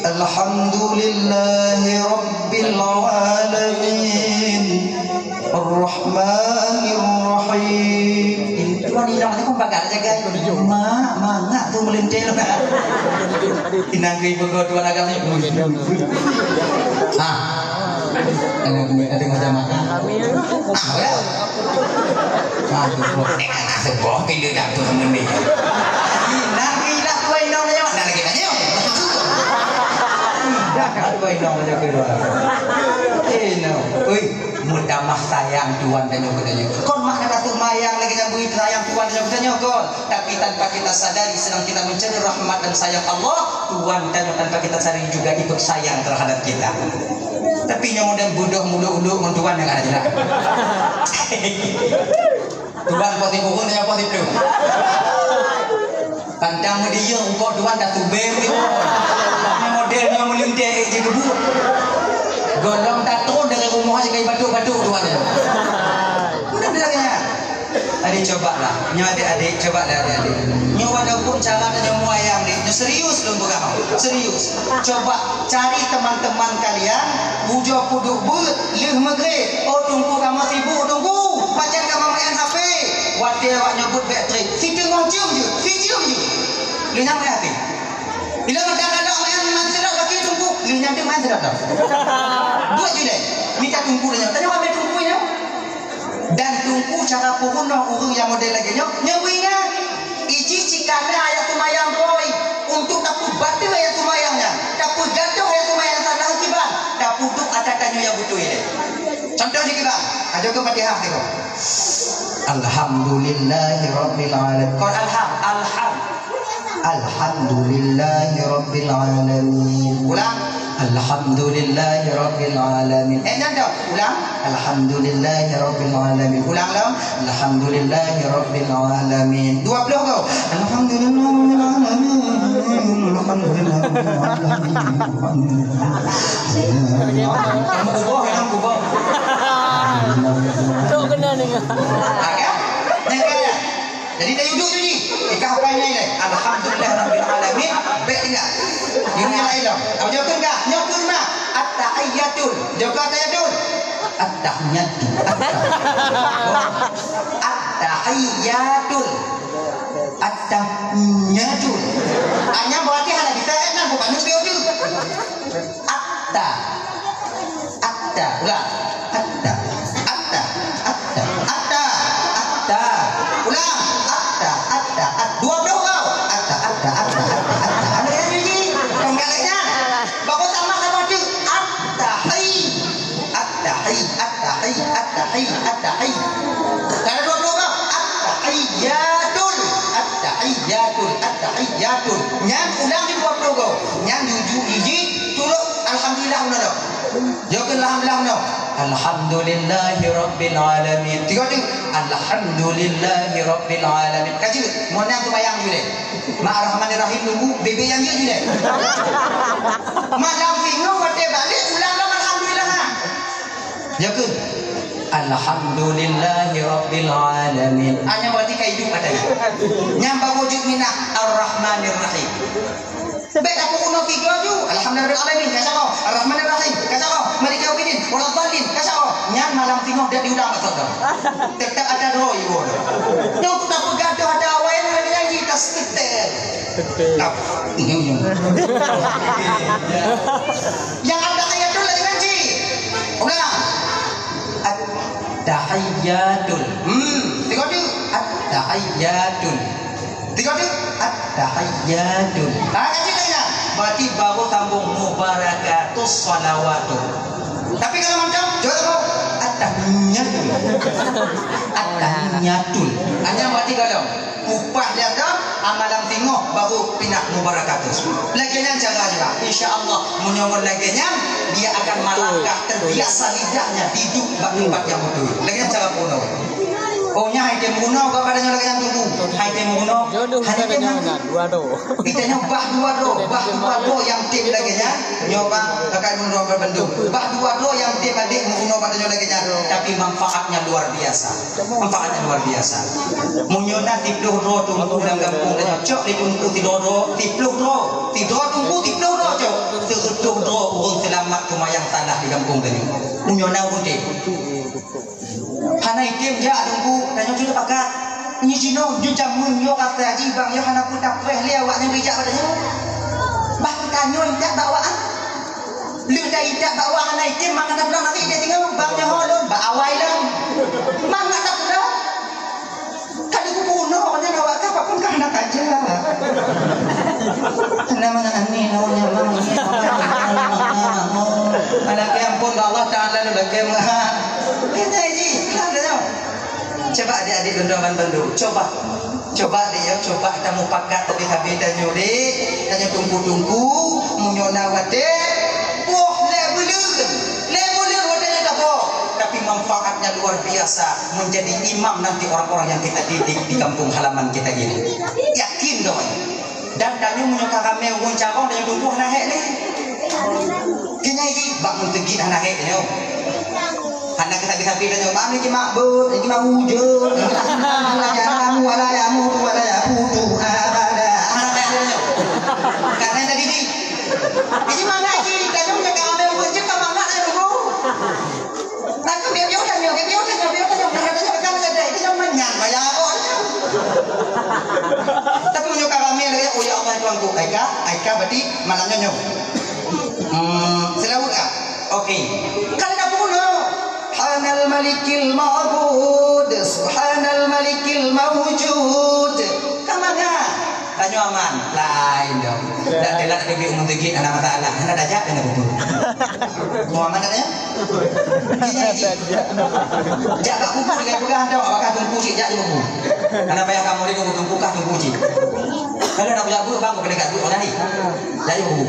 Alhamdulillahi rabbil alamin. Arrahmanirrahim. Ini tuan idong ni pun pakat jaga. Mak, mangat tu melintir. Inang gei beugöt tuan agam ni. Ah. Ada, ada macam mana? Ah, ya. Ah, tu. Nek anak seboh bila dah tu semua ni. Inang gei dah tuan idong ni. Nah, lagi tanya. Dah tuan idong macam tu. Eh, no. Oi. Meutamah sayang tuan tanyoe keu tanyoe. Kon makna taseumayang lagée nyan bri sayang tuan tanyoe keu tanyoe kon. Tapi tanpa kita sadari sedang kita mencari rahmat dan sayang Allah, tuan tanyoe tanpa kita sadari juga ikut sayang terhadap kita. Tapi nyoe model bodoh muluk-uluk ngon tuan nyang ada jelas. Tuan poh sikureueng, tanyoe poh siplôh. Pantang meudiyeueng ukoe tuan tatubeng ni. Model nyoe meulintèe ék jikeubut. Gohlom tatron dari rumoh aja kai batuk-batuk tuan. Mudah-mudahan ya. Adik coba lah. Nyoe adik-adik, coba lah adik-adik. Nyoe walaupun cara tanyoe muayang ni, nyoe serius lôn peugah. Serius. Coba cari teman-teman kalian, ujoe peuduek beuet, lheueh meugreb. Oh, teungku kamoe sibuk, teungku. Pajan kamoe main H P. Watèe awak nyoe beuet bèk trép. Siteungoh jeuem jeuet, sijeuem jeuet. Lheueh nyan main H P. Bila meudak-meudak main, main seudap lagi teungku. Lheueh nyan teuk main seudap dah. Buet jih lé. Mita teungku tanyoe. Tanyoe ambil teungku nyoe. Dan teungku cara peurunoe ureueng nyang model lagèe nyoe, nyoe beuingat. Iji cit kana ayat seumayang poi, untuk tapeubateue ayat seumayang nyan, tapeugadôh ayat seumayang nyan salah kiban, tapeuduek ata tanyoe nyang beutôi lé. Contoh jih kiban, ajoe keu Fatihah teuka. Alhamdulillahirabbil alamin. Kon alham, alham. Alhamdulillahirabbil alamin. Ulang. Alhamdulillahirabbil alamin. Eh, nyan dah. Ulang. Alhamdulillahirabbil alamin. Ulang lom. Alhamdulillahirabbil alamin. Dua ploh go. Alhamdulillahirabbil alamin. Alhamdulillahirabbil alamin. Kamu kubah, kamu kubah. Tu kena ni. Agak? Nyan kan? Jadi, tayue duek tu jih. Ika hafai nyan ilèe. Alhamdulillah rabbil alamin. Bèk tinggai. Nyoe nyang laén lom. Apa jaweueb kah? Nyoe keuh na. At-tahiyyatul. Jaweueb kah at-tahiyyatul? At-tahiyyatu. At-tahiyyatul. At-tahiyyatul. Hanya berarti hana bisa kan, bukan nusuk tu. Atta. Atta. Ulang. Atta. Atta. Atta. Atta. Atta. Ulang. Atta. Atta. At-, dua ploh kau. Atta, atta, atta, atta, atta. Ada yang nyanyi? Kau galaknya. Bagus sama sama tu. Atta. Hai. Atta. Attahi, attahi, attahi, attahi. Kada dua ploh go. Attahiyyatul, attahiyyatul, attahiyyatul. Nyan ulang di dua ploh go. Nyan tuju iji turut alhamdulillah ulang dah. Jaweueb alhamdulillah ulang. Alhamdulillahirabbil alamin. Tiga tu. Alhamdulillahirabbil alamin. Kaji, mon nyan tu bayang dulu deh. Mak Rahmanir Rahim nunggu, bebek yang jeuet jih deh. Malam minggu watèe balik, ulang lom alhamdulillah. Ya ke? Alhamdulillahirabbil alamin. Hanya berarti ka hidup katanya. Nyang bak wujud minah Ar-Rahmanir Rahim. Bèk aku unoe tiga ju. Alhamdulillahirabbil alamin, ka saboh. Ar-Rahmanir Rahim, ka saboh. Maliki yaumiddin, waladdallin, ka saboh. Nyan malam singoh dak diulang maksud dah. Tetap ada roh ibu. Nyok tak peugah dah ada awai lagi tas tetap. Nyang at-tahiyatul lagi ngaji. Ulang. At-tahiyatul. Hmm, tengok tu. At-tahiyatul. Tengok tu. At-tahiyatul. Ah, ngaji lagi dah. Berarti baru sambung mubarakatus shalawatu. Tapi kalau macam, coba tu. At-tahiyatul. At-tahiyatul. Hanya berarti kalau Upah dia tu, amalan singoh baru pinah mubarakatus. Lagèe nyan cara juga. Insya Allah, meunyoe ngon lagèe nyan, dia akan melangkah terbiasa lidahnya hidup bak tempat yang betul. Lagèe nyan cara peurunoe. Oh, nyan hai tem peurunoe, kok pada nyoe lagèe nyan tunggu. Hai tem peurunoe. Hai tem peurunoe. Kita nyoe bah dua droe, bah dua droe nyang tem lagèe nyan. Nyoe bang, kakak peurunoe bandum. Bah dua droe nyang tem adek peurunoe pada nyoe lagèe nyan. Tapi manfaatnya luar biasa. Manfaatnya luar biasa. Meunyoe na siplôh droe teungku lam gampông tanyoe, cok lé teungku sidroe droe, siplôh droe. Sidroe teungku siplôh droe cok. Seureutôh droe ureueng seulamat seumayang salah di gampông tanyoe. Meunyoe na ureueng tem. Hana item jak teungku, tanyoe cuma pakat. Nyoe jinoe, nyoe jameun nyoe kata haji bang, nyoe hana peue tapreh lé awak nyan geujak bak tanyoe. Bah tanyoe intat bak awak, ah. Lheueh dah intat bak awak hana item, mangat tapulang Nabi dia tinggal bang nyoe lôn, bak awai lôn. Mangat tapulang. Ka dibunuh nyan awak ka, pakon ka hana tajak. Hana mangat ani nyoe nyan bang, ini awai lôn. Lakèe ampôn bak Allah Taala lôn lakèe meuhat. Kita ji, ka ada nyoe. Coba adik-adik gendong bandum. Coba. Coba deh ya, coba kita mupakat tapi-tapi tanyoe deh. Tanyoe tungku-tungku, meunyoe na watèe, boh lé buleuen. Lé buleuen watèe nyan taboh. Tapi manfaatnya luar biasa, menjadi imam nanti orang-orang yang kita didik di kampung halaman kita ini. Yakin kau? Dan tanyoe meunyoe ka ramè ureueng carông, tanyoe tunggu hana hék lé. Keunyai jih bak meuseujid hana hék tanyoe. Hana keusabe-sabe tanyoe, bang ni jimak beuet, jimak ujeuen, la ya'lamu wa la yamutu wa la yafutu abada. Hana hék tanyoe. Karena tadi ni. Jadi mana jih tanyoe meunyoe ka ramè ureueng jeuet ka mangat tanyoe tunggu. Tapi meunyoe ka ramè lagèe, "Oh ya Allah, Tuhanku," ai ka, ai ka berarti malam nyoe nyoe. Hmm, seulaweuet ah. Oke. Kalau dah bunuh, Subhanal Malikil Ma'bud, Subhanal Malikil Mawjud. Ka mangat. Tanyoe aman, laén dong. Dak telat tapi umur tegit hana masalah, hana tajak kena bubur. Mau aman tak ya? Jak bak bubur dengan pegang dong, apakah tungku cik jak bubur? Hana payah kamu ni tungku kah tungku cik. Kalau nak bujak bubur bang, kena kat bubur tadi. Jadi bubur.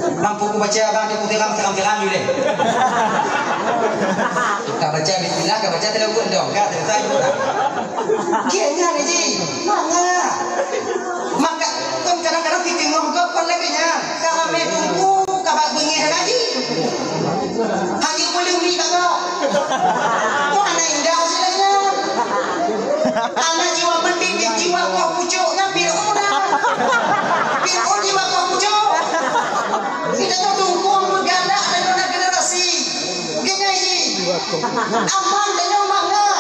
Mampu ku baca bang, dia putih ram, teram-teram dulu deh. Ka baca bismillah, ka baca tidak pun dong, ka selesai pun. Kian nyan ji, mangat. Maka kon kadang-kadang kita ngomong ke kon lagi nya. Ka ramè tungku, ka bak beungèh lagi. Hanya boleh mi tak kau. Kau anak indah sih lagi nya. Anak jiwa pendidik, jiwa kau pucuk nya Fir'aun dah. Fir'aun jiwa kau pucuk. Kita tu tungku meugalak dan nak generasi. Gini ji. Aman dan nyaman lah.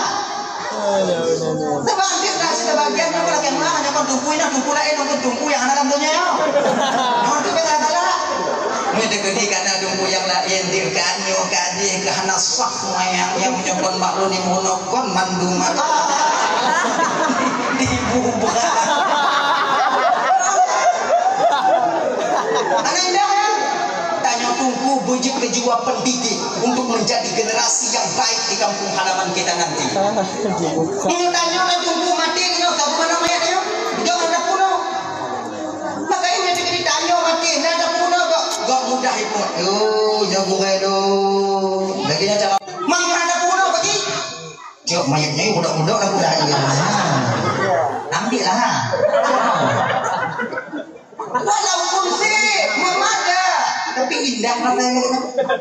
Sebab dia dah sebagian nak lagi mah hanya kon tungku ini, tungku lain, tungku, tungku yang ada dalam dunia. Nah, itu beda salah. Mungkin kena tungku yang lain, dia kan, dia kan, dia kan, hana sah. Wayang nyang meunyoe kon maklum di munoe kon mandum mata. Dibubrah. Anak indah ya? Tanyoe tungku beujeuet keu jiwa pendidik untuk menjadi generasi yang baik di kampung halaman kita nanti. Meunyoe tanyoe na tungku maté nyoe, saboh mana mayat nyoe? Jangan ada punoe. Makanya meunyoe tanyoe maté, na ada punoe kok. Gok mudah ipot. Oh, nyoe gurèe lôn. Lagi nyoe cara Mang hana bunoe bagi. Cok mayat nyoe budak-budak dah budak iya. Ambil lah ha. Walaupun sih memada, tapi indah rasanya.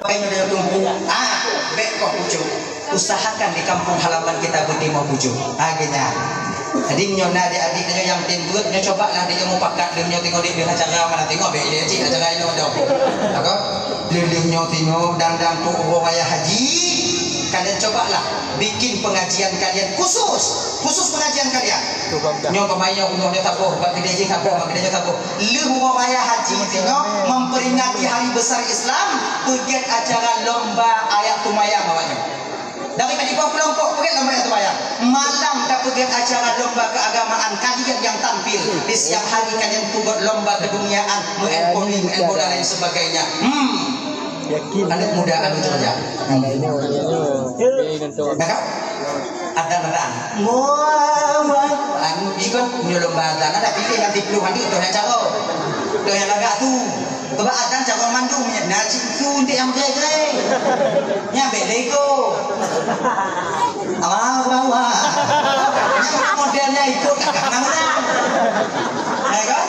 Kayak udah tunggu. Ah, bek kok pucuk. Usahakan di kampung halaman kita berlima pucuk. Ah, gitu. Jadi nyoe na adik-adik nyoe nyang tem beuet, nyoe coba lah dia mupakat, dia nyoe tengok dia, dia acara mana tengok, bek dia cik acara ini ada. Apa? Leuh-leuh nyoe tengok dan, dan tu ureueng raya haji, kalian cobalah bikin pengajian kalian khusus Khusus pengajian kalian. Nyoe pemain nyoe, nyoe saboh, bak keudè jih saboh, bak keudè jih saboh. Lheueh uroe raya haji singoh memperingati hari besar Islam, peugèt acara lomba ayat seumayang awaknyoe. Dari tadi poh kelompok peugèt lomba ayat seumayang. Malam tapeugèt acara lomba keagamaan kalian yang tampil. Di siang hari kalian peugèt lomba keduniaan, main bowling, main bola lain sebagainya. Hmm. Yakin. Aneuk muda anu ceureuja. Dah ka? Adan, adan. Wah, wah. Anu ikut nyoe lomba adan, ada pilih nanti puluh aneuk tu yang caro. Tu yang lagak tu. Sebab adan caro mandum nya. Nah, cik tu untuk yang gerai-gerai. Nya beda iko. Allahu Akbar. Modelnya ikut kakak nang orang. Ya kan?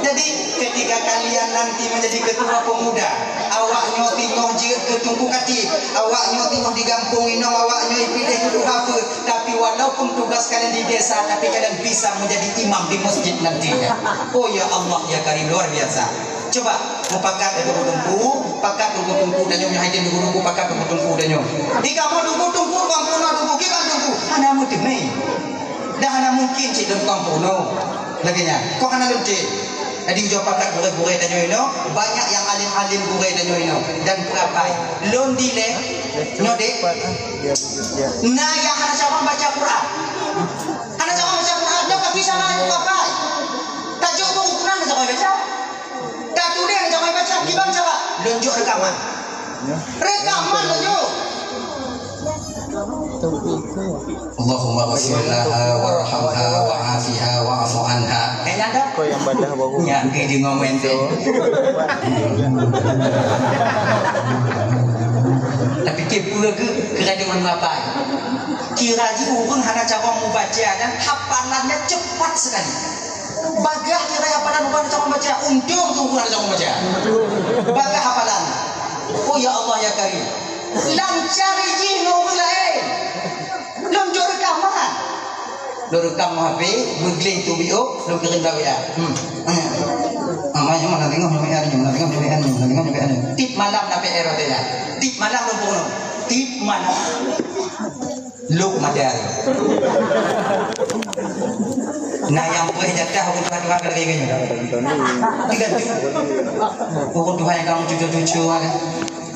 Jadi, ketika kalian nanti menjadi ketua pemuda, awak nyoe singoh jeuet keu Teungku Khatib, awak nyoe singoh di gampông inong, awak nyoe ipilih keu tuha peue, tapi walaupun tugas kalian di desa, tapi kalian bisa menjadi imam di masjid nantinya. Oh ya Allah, ya Karim, luar biasa. Coba, mupakat deungon teungku, pakat deungon teungku tanyoe, nyoe hai deungon teungku, pakat deungon teungku tanyoe. Di kamoe teungku, teungku, bang peunoh teungku, kiban teungku. Hana meuteumé. Dah hana mungkin cit lôn kamoe peunoh. Lagèe nyan. Kok hana lôn cit? Jadi ujoe pakat gurèe-gurèe tanyoe inoe, banyak nyang alim-alim gurèe tanyoe inoe. Dan peurapai. Lôn dilèe, nyoe dek. Na nyang hana cabang baca Quran. Hana cabang baca Quran, nyoe ka bisa na peurapai. Tajok buku Quran hana cabang baca. Tatuléh lé jamaah baca, kiban cara? Lôn jok reukaman. Reukaman lôn jok. Allahumma ghfir laha warhamha wa'afiha wa'fu anha. Eh, nyan dah. Kau yang badah baru. Nyan ke di ngomen tu. Tapi tipe ke kerajaan apa? Kira ji ureueng hana cara membaca dan hafalannya cepat sekali. Bagaih kira hafalan bukan cuma baca, untung tu bukan cuma baca. Bagaih hafalan. Oh ya Allah ya Karim. Lancar jih ngon ureueng laén. Lôn jok reukaman. Lôn reukam HP, beugleh tu biôh, lôn kirim ka W A. Hmm. Ah, mai, mai, na tengok W A ni, na tengok W A ni, na tengok W A ni. Tip malam na P R tu ya. Tip malam lôn pukul. Tip malam. Luk maté hari. Nah, nyang peuéh jatah hukum Tuhan, Tuhan ka lagèe nyoe. Tiga tu. Hukum Tuhan nyang kamu cucu-cucu ada.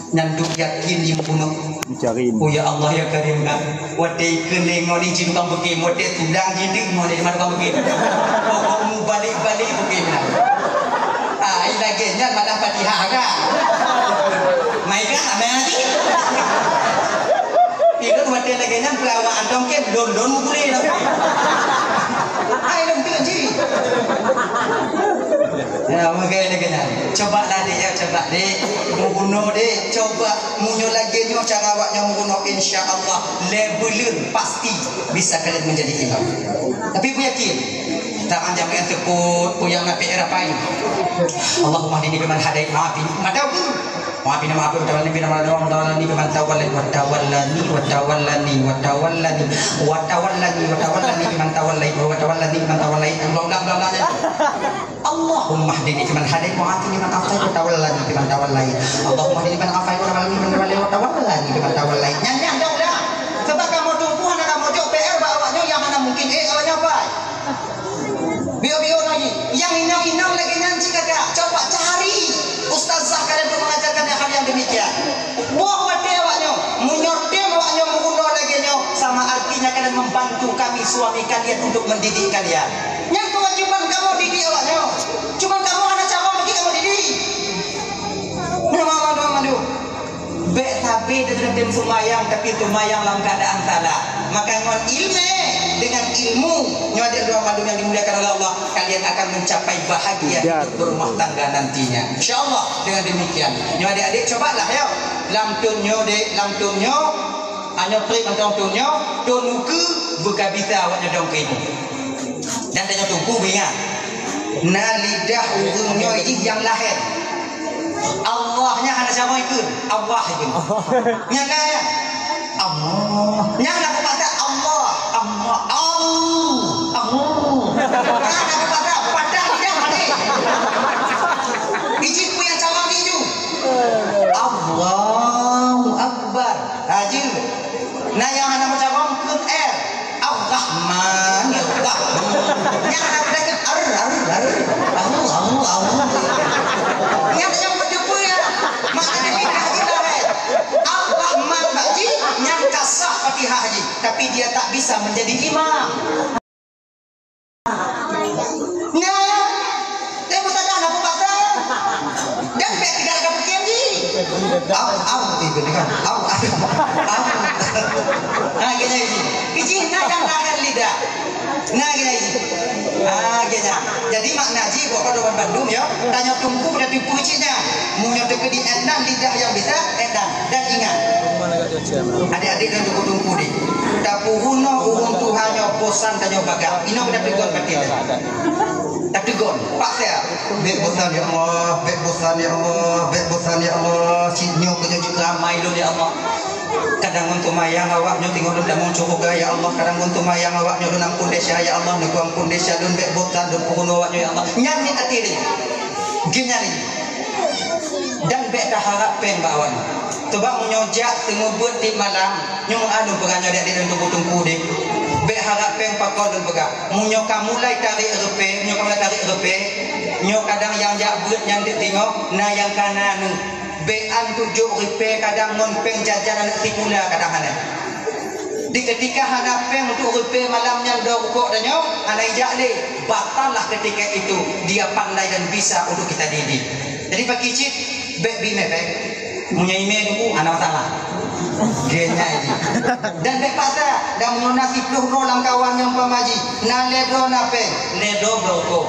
Nyan duek yakin di bunoe. Dicari. Oh ya Allah ya Karim dah. Watèe ikheun lé ngon ni jih tukang beuké, watèe tudang jih deuk ngon ni mana tukang beuké. Pokok mu balik-balik beuké beuna. Ah, ai lagèe nyan malah Fatihah ka. Mai ka, amai lagi. Ikut watèe lagèe nyan peurawa antong ke don-don mukule lah. Ai dong tu ji. Ya, mungkin lagèe nyan. Coba lah dek ya, coba dek. Mu bunoe dek, coba. Meunyoe lagèe nyoe cara awak nyoe meurunoe, insya Allah, lhèe buleuen pasti bisa kalian menjadi imam. Tapi beuyakin, tangan jamé teupot, peue nyang na P R apa ini? Allahumma hdini fiman hadait, wa afini, mata aku. Wa afini, wa afini, wa tawallani fiman tawallait, wa tawallani, wa tawallani, wa tawallani, wa tawallani, wa tawallani fiman tawallait, wa tawallani fiman tawallait. Ulang, ulang, ulang, ulang. Allahumma hdini fiman hadait, wa afini fiman afait, wa tawallani fiman tawallait. Allahumma hdini fiman afait, wa tawallani fiman tawallait, wa tawallani fiman tawallait. Nyan, nyan, dah, dah. Sebab kamoe tupu hana kamoe jok P R bak awak nyoe nyang hana mungkin, eh, awak nyoe pai. Biôh-biôh lagi. Nyang inong-inong lagèe nyan cit kakak. Coba cari ustazah kalian untuk mengajarkan hal yang demikian. Boh watèe awak nyoe, meunyoe tem awak nyoe meurunoe lagèe nyoe, sama artinya kalian membantu kami suami kalian untuk mendidik kalian. Nyan kewajiban kamoe didik awak nyoe. Cuma kamoe hana cara bagi kamoe didik. Nyoe mama doa mandu. Bèk sabe teutem seumayang, tapi seumayang lam keadaan salah. Maka ngon ilmu, dengan ilmu, nyoe adik doa mandu yang dimuliakan oleh Allah, kalian akan mencapai bahagia hidup berumah tangga nantinya. Insya Allah, dengan demikian. Nyoe adik-adik, cobalah, ya. Lam thôn nyoe, dek, lam thôn nyoe, hanya trik mantong thôn nyoe, thôn ukeue, beuka bisa awak nyoe dong keu ilmu. Dan tanyoe tupu, ingat. Na lidah ureueng nyoe jih nyang lahé. Allah nyan hana sama ikut. Allah ikut. Nyan kan? Allah. Nyan nak kata Allah. Allah. Allah. Allah. Nah, nak kata patah lidah mati. Ijin pun yang sama ni ju. Allahu Akbar. Haji. Nah, yang hana macam orang pun eh. Ar-Rahman. tapi dia tak bisa menjadi imam. Nah, teuh meusadah na peubasa. Dan bèk tinggai ka peukian jih. Au, au, eh, bener kan? Au, au, au. Ha, kena jih. Keu jih na nyang nahan lidah. Na kena jih. Ha, kena. Jadi makna jih buat pada bandum ya. Tanyoe teungku pada tipu cit nyan. Meunyoe teukeudi ék nan lidah nyang bisa, ék nan. Dan ingat, adik-adik dan teungku-teungku deh. Tapeurunoe ureueng tuha nyoe bosan tanyoe bagah. Inoe keunan teugon batin. Tateugon, paksa. Bèk bosan ya Allah, bèk bosan ya Allah, bèk bosan ya Allah. Cit nyoe keu nyoe jeuet ramai lôn ya Allah. Kadang ngon teumayang awak nyoe teungoh lôn tamong syeuruga ya Allah. Kadang ngon teumayang awak nyoe lôn ampôn desya ya Allah. Neuk ampôn desya lôn, bèk bosan lôn peurunoe awak nyoe ya Allah. Nyan nit até lé. Geuhnyan lé. Dan bèk taharab péng bak awak nyoe. Coba meunyoe jak teungeubeuet tiep malam, nyoe meu'ah lôn peugah nyoe adik-adik lôn teungku-teungku deh. Bèk harab péng pakon lôn peugah. Meunyoe ka mulai tarek reupée, meunyoe ka mulai tarek reupée, nyoe kadang nyang jak beuet nyan deuek teungoh, na nyang ka na neuh. Bèk an tujok reupée kadang ngon péng jajan aneuk sikula kadang hana. Di ketika hana péng untuk reupée malam nyan dua rukok tanyoe, hana ijak lé. Batallah ketika itu dia pandai dan bisa untuk kita didik. Jadi paki cit, bèk bi mé péng. Meunyoe imé teungku, hana masalah. Geuhnyan jih. Dan bèk paksa, dan meunyoe na siplôh droe lamkawan nyang umpama jih, na lhèe droe na péng, lhèe droe bloe rukok.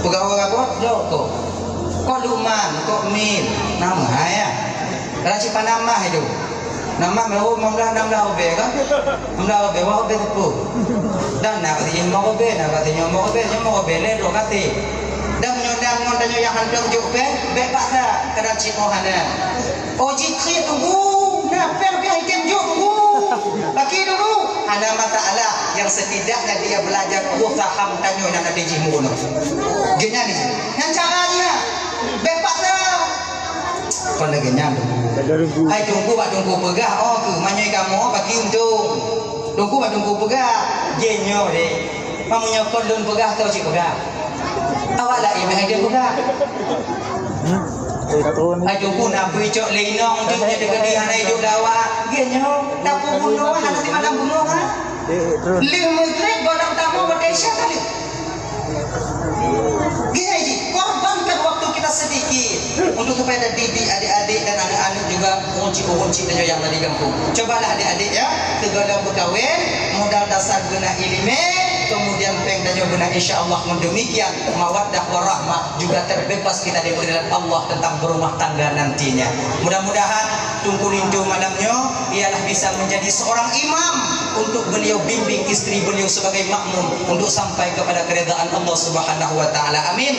Peugah ureueng apa? Bloe rukok. Kok lukman, kok min, na meuhai ya. Kalau cit panamah itu. Namah meuruh lima belas, enam belas rubèe kan? Enam belas rubèe, dua rubèe teupeu. Dan na keu sinyoe lima rubèe, na keu sinyoe lima rubèe, sinyoe lima rubèe, lhèe droe ka sép. Dan meunyoe na ngon tanyoe nyang hantom jok péng, bèk paksa, kadang cit oh hana. Oh, jikriet teungku, na péng pih item jok teungku. Bagi dulu, hana masalah. Yang setidaknya dia belajar, oh, saham tanyoe nyang até jih meurunoe. Geuhnyan jih. Nyan cara jih. Bèk paksa. Kon lagèe nyan teungku. Hai teungku bak teungku peugah, oh, keu meunyoe kamoe bagi untông. Teungku bak teungku peugah, jih nyoe deh. Meunyoe kon lôn peugah, toh cit peugah. Awak laén hai dia peugah. Hai teungku na beucok lé inong tu nyoe teukeudi hana iduek dawa. Jih nyoe, tapeubunoe hana simalam bunoe ha. Lheueh meugreb gohlom tamong watèe Isya kali. Gini ji, korbankan waktu kita sedikit untuk supaya ada didik adik-adik dan anak-anak juga, ureueng cit-ureueng cit tanyoe nyang na di gampông. Cobalah adik-adik ya, sigohlom beukawén, modal dasar beuna ileumèe, kemudian péng tanyoe beuna, insya Allah ngon demikian mawaddah warahmah juga terbebas kita dari pengadilan Allah tentang berumah tangga nantinya. Mudah-mudahan Teungku Linto malam nyoe ialah bisa menjadi seorang imam untuk beliau bimbing istri beliau sebagai makmum untuk sampai kepada keridaan Allah Subhanahu wa taala. Amin.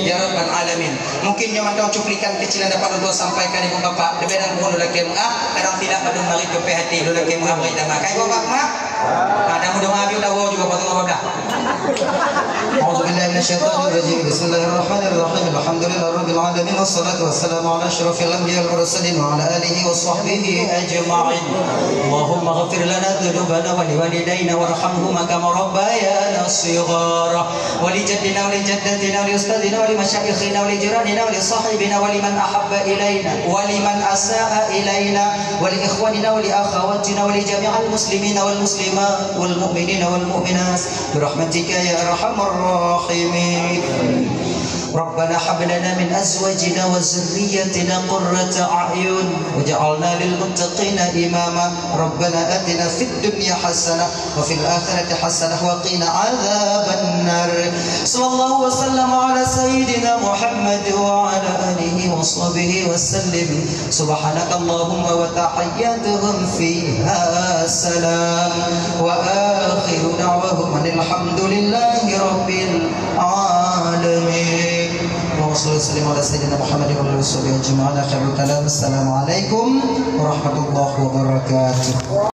Ya rabbal alamin. Mungkin nyoe mantong cuplikan kecil yang dapat untuk sampaikan ibu bapak. Lebih dan kurang lôn lakèe meu'ah, kadang silap padum marit keu pih até lôn lakèe meu'ah bri tamah. Kai ibu bapak meu'ah? Nah, dan mudah-mudahan juga potong babah. أعوذ بالله من الشيطان الرجيم. بسم الله الرحمن الرحيم. الحمد لله رب العالمين، والصلاة والسلام على أشرف الأنبياء والمرسلين وعلى آله وصحبه أجمعين. اللهم اغفر لنا ذنوبنا ولوالدينا وارحمهما كما ربيانا صغارا، ولجدنا ولجدتنا ولأستاذنا ولمشايخنا ولجيراننا ولصاحبنا ولمن أحب إلينا ولمن أساء إلينا ولإخواننا ولأخواتنا ولجميع المسلمين والمسلمات والمؤمنين والمؤمنات برحمتك يا أرحم الراحمين. ربنا هب لنا من أزواجنا وذرياتنا قرة أعين واجعلنا للمتقين إماما. ربنا آتنا في الدنيا حسنة وفي الآخرة حسنة وقنا عذاب النار. صلى الله وسلم على سيدنا محمد وعلى آله وصحبه وسلم. سبحانك اللهم وتحياتهم فيها سلام. وآخر دعواهم أن الحمد لله رب العالمين. اللهم صل وسلم على سيدنا محمد وعلى آله وصحبه أجمعين. خير الكلام. السلام عليكم ورحمة الله وبركاته.